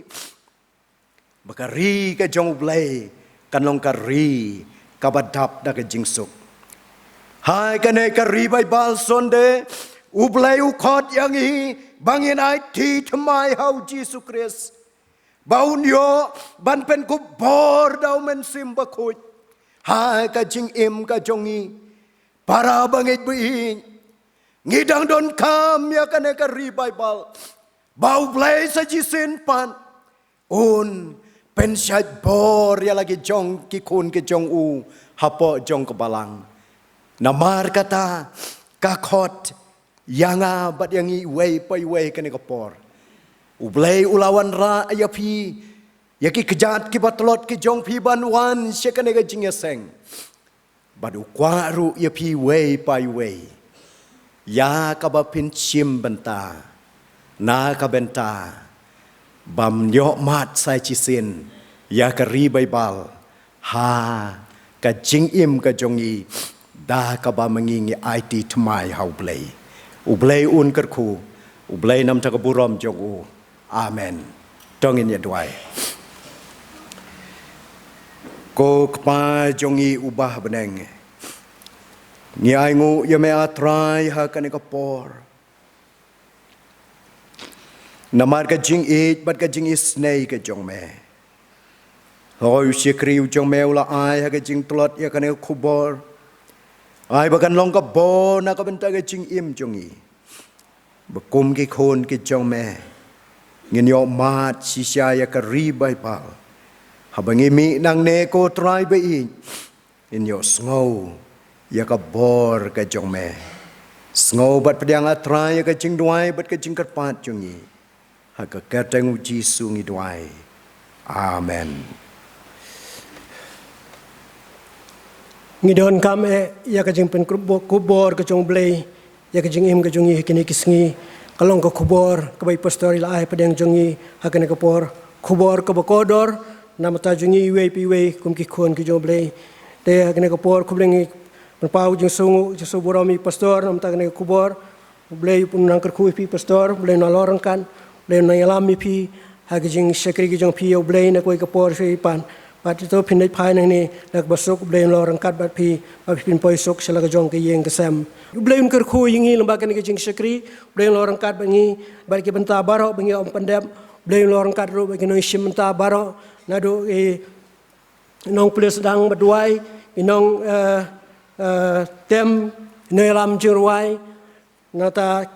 Ba ka ri ka jong U Blei kan long ka ri kaba dap da ka jingsuk. Hai kane ka Revival Sunday, U Blei u khot ïa ngi ba ngin aiti thymmai ha U Jisu Khrist, ba un ïoh ban pynkup bor da U Mynsiem Bakhuid ha ka jingim ka jong ngi. Para bangeit baieit, ngi dang donkam ïa kane ka Revival, ba U Blei sa shisien pat un pynshait bor ïa la ki jong ki khun ki jong u hapoh jong ka balang. Namar kata ka khot ïa nga bad ïa ngi iwei pa iwei kane ka por. U Blei u la wanrah ïa phi, ïa ki kjat kiba tlot ki jong phi ban wan sha kane ka jingïaseng. Bad u kwah ruh ïa phi iwei pa iwei ïa kaba phin shim bynta, na ka bynta bam ïoh mad sa shisien ïa ka Revival ha ka jingim ka jong ngi, da kaba ma ngi ngi aiti thymmai ha U Blei. U Blei un kyrkhu, U Blei namar ka burom jong u. Amen. To ngin ïa duwai. Ko Kpa jong ngi uba ha bneng, ngi ainguh ïa me, A Trai, ha kane ka por, namar ka jingïeit bad ka jingisynei ka jong me. Hooid, u shakri u jong me u la ai ha ka jingtlot ïa kane ka khubor. Ai ba kan long ka bor na ka bynta ka jingim jong ngi, ba kum ki khun ki jong me ngin ïoh mad shisha ïa ka Revival. Haba ngi mih nangne, ko Trai ba ïeit, ngin ïohsngew ïa ka bor ka jong me. Sngew bad pdiang, A Trai, ïa ka jingduwai bad ka jingkyrpad jong ngi. Ha ka kyrteng U Jisu ngi duwai. Amen. Ngi donkam eh ïa ka jingpynkup bor ka jong U Blei ïa ka jingim ka jong ngi ha kine ki sngi. Ka long ka khubor kaba i pastor i la ai hapdeng jong ngi ha kane ka por. Khubor kaba kordor na bynta jong ngi iwei pa iwei kum ki khun ki jong U Blei. Te ha kane ka por khublei ngi pynpaw jingsngew, jingsngew burom ïa i pastor na bynta kane ka khubor. U Blei un nang kyrkhu ïa phi pastor, U Blei un nang long ryngkat, U Blei un nang ïalam ïa phi ha ki jingshakri ki jong phi ïa U Blei na kawei ka por sha kawei pat. Bad ïa to phin leit phai nangne da kaba suk, U Blei un long ryngkat bad phi, bad phin poi suk sha la ka jong ka ïing ka sem. U Blei un kyrkhu ïa ngi lyngba kane ka jingshakri, U Blei un long ryngkat bad ngi bad ki bynta baroh ba ngi ym pyndep. U Blei un long ryngkat ruh bad ki nongshim bynta baroh, naduh i nongpulit sdang ba duwai, i nong, eh, eh, tem, i nongïalam jingrwai, nangta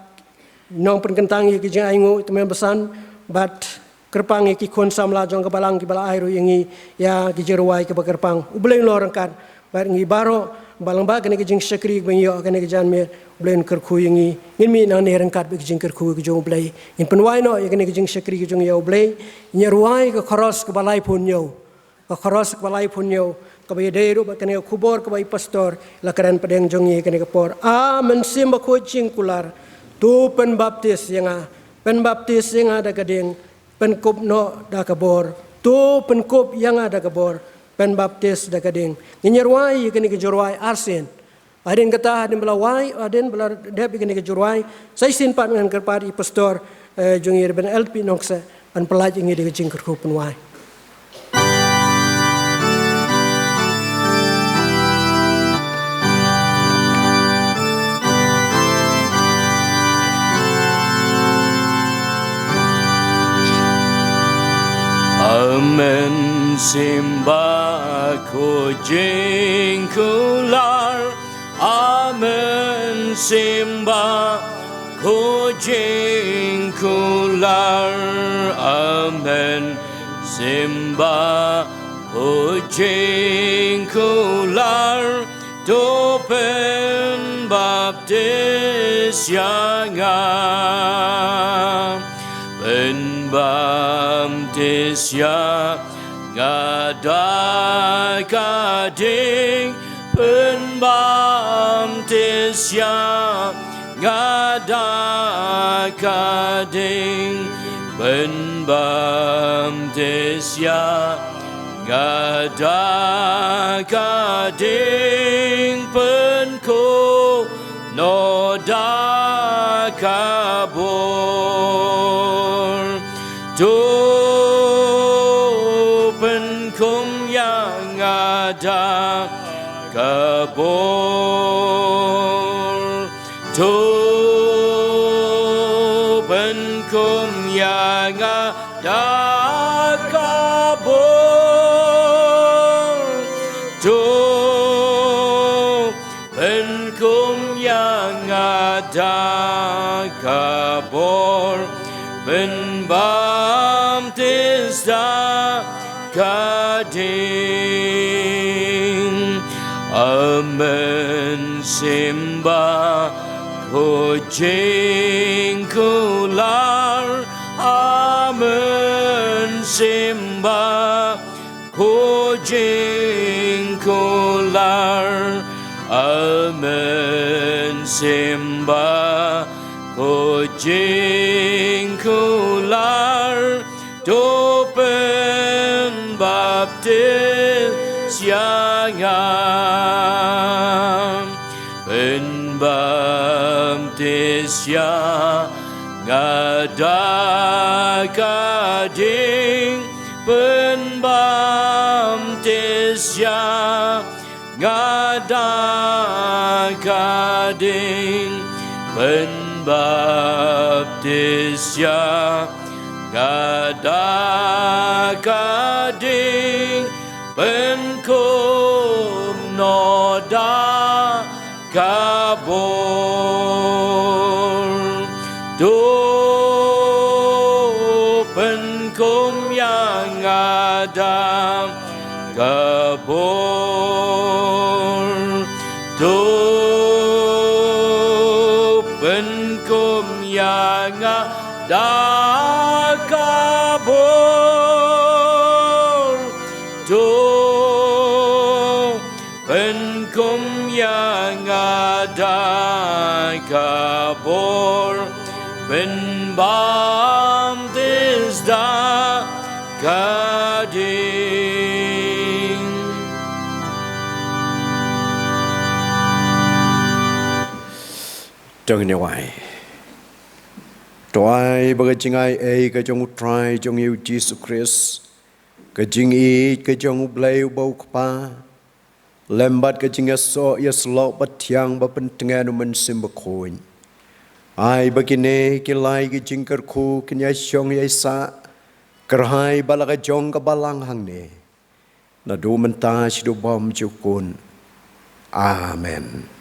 i nongpynkyntang ïa ki jingainguh, i tymmen basan, bad kyrpang ïa ki khun samla jong ka balang kiba la ai ruh ïa ngi ïa ki jingrwai kiba kyrpang. U Blei un long ryngkat bad ngi baroh ba lyngba kane ka jingshakri ba ngi ïoh ha kane ka janmiet, U Blei un kyrkhu ïa ngi. Ngin mih nangne ryngkat bad ka jingkyrkhu ka jong U Blei. Ngin pynwai noh ïa kane ka jingshakri ka jong ngi ïa U Blei. Ngin ïa rwai ka koros kaba laiphew hynñiew. Ka koros kaba laiphew hynñiew, kaba ïadei ruh bad kane ka khubor kaba i pastor i la kren hapdeng jong ngi ha kane ka por. A Mynsiem Bakhuid jingkular, to pynbaptis ïa nga, pynbaptis ïa nga da ka ding, pynkup noh da ka bor, to pynkup ïa nga da ka bor, pynbaptis da ka ding. Ngin ïa rwai ïa kane ka jingrwai arsien. Hadien kata, hadien ba la wai, hadien ba la dep ïa kane ka jingrwai, sa shisien pat ngan kyrpad ïa i pastor, eh, jong ngi, Reverend L P Nongkseh, ban pyllait ïa ngi da ka jingkyrkhu pynwai. A Mynsiem Bakhuid jingkular, A Mynsiem Bakhuid jingkular, A Mynsiem Bakhuid jingkular, to pynbaptis ïa nga. Pynbaptis ïa nga da ka ding, pynbaptis ïa nga da ka ding, pynbaptis ïa nga da ka ding, pynkup noh da ka bor. To pynkup ïa nga da ka bor. To pynkup ïa nga da ka bor. To pynkup ïa nga da ka bor, pynbaptis da ka ding. A Mynsiem Bakhuid jingkular, A Mynsiem Ba khuid jingkular, A Mynsiem Bakhuid jingkular, to pynbaptis ïa nga. Pynbaptis ïa nga da ka ding, pynbaptis ïa nga da ka ding, pynbaptis ïa nga da ka ding, pynkup noh da ka bor. To pynkup ïa nga da ka bor. To pynkum ïa nga da ka bor. To pynkum ïa nga da ka bor. Pynbaptis da ka ding. To ngin ïa wai. To ai ba ka jingai ei ka jong U Trai jong ngi U Jisu Khrist, ka jingïeit ka jong U Blei uba U Kpa, lem bad ka jingïasoh ïasyllok bad thiang ba pyntngen U Mynsiem Bakhuid, ai ba kine ki lai ki jingkyrkhu kin ïashong ïaisah kyrhai bad la ka jong ka balang hangne, naduh mynta shaduh bymjukut. Amen.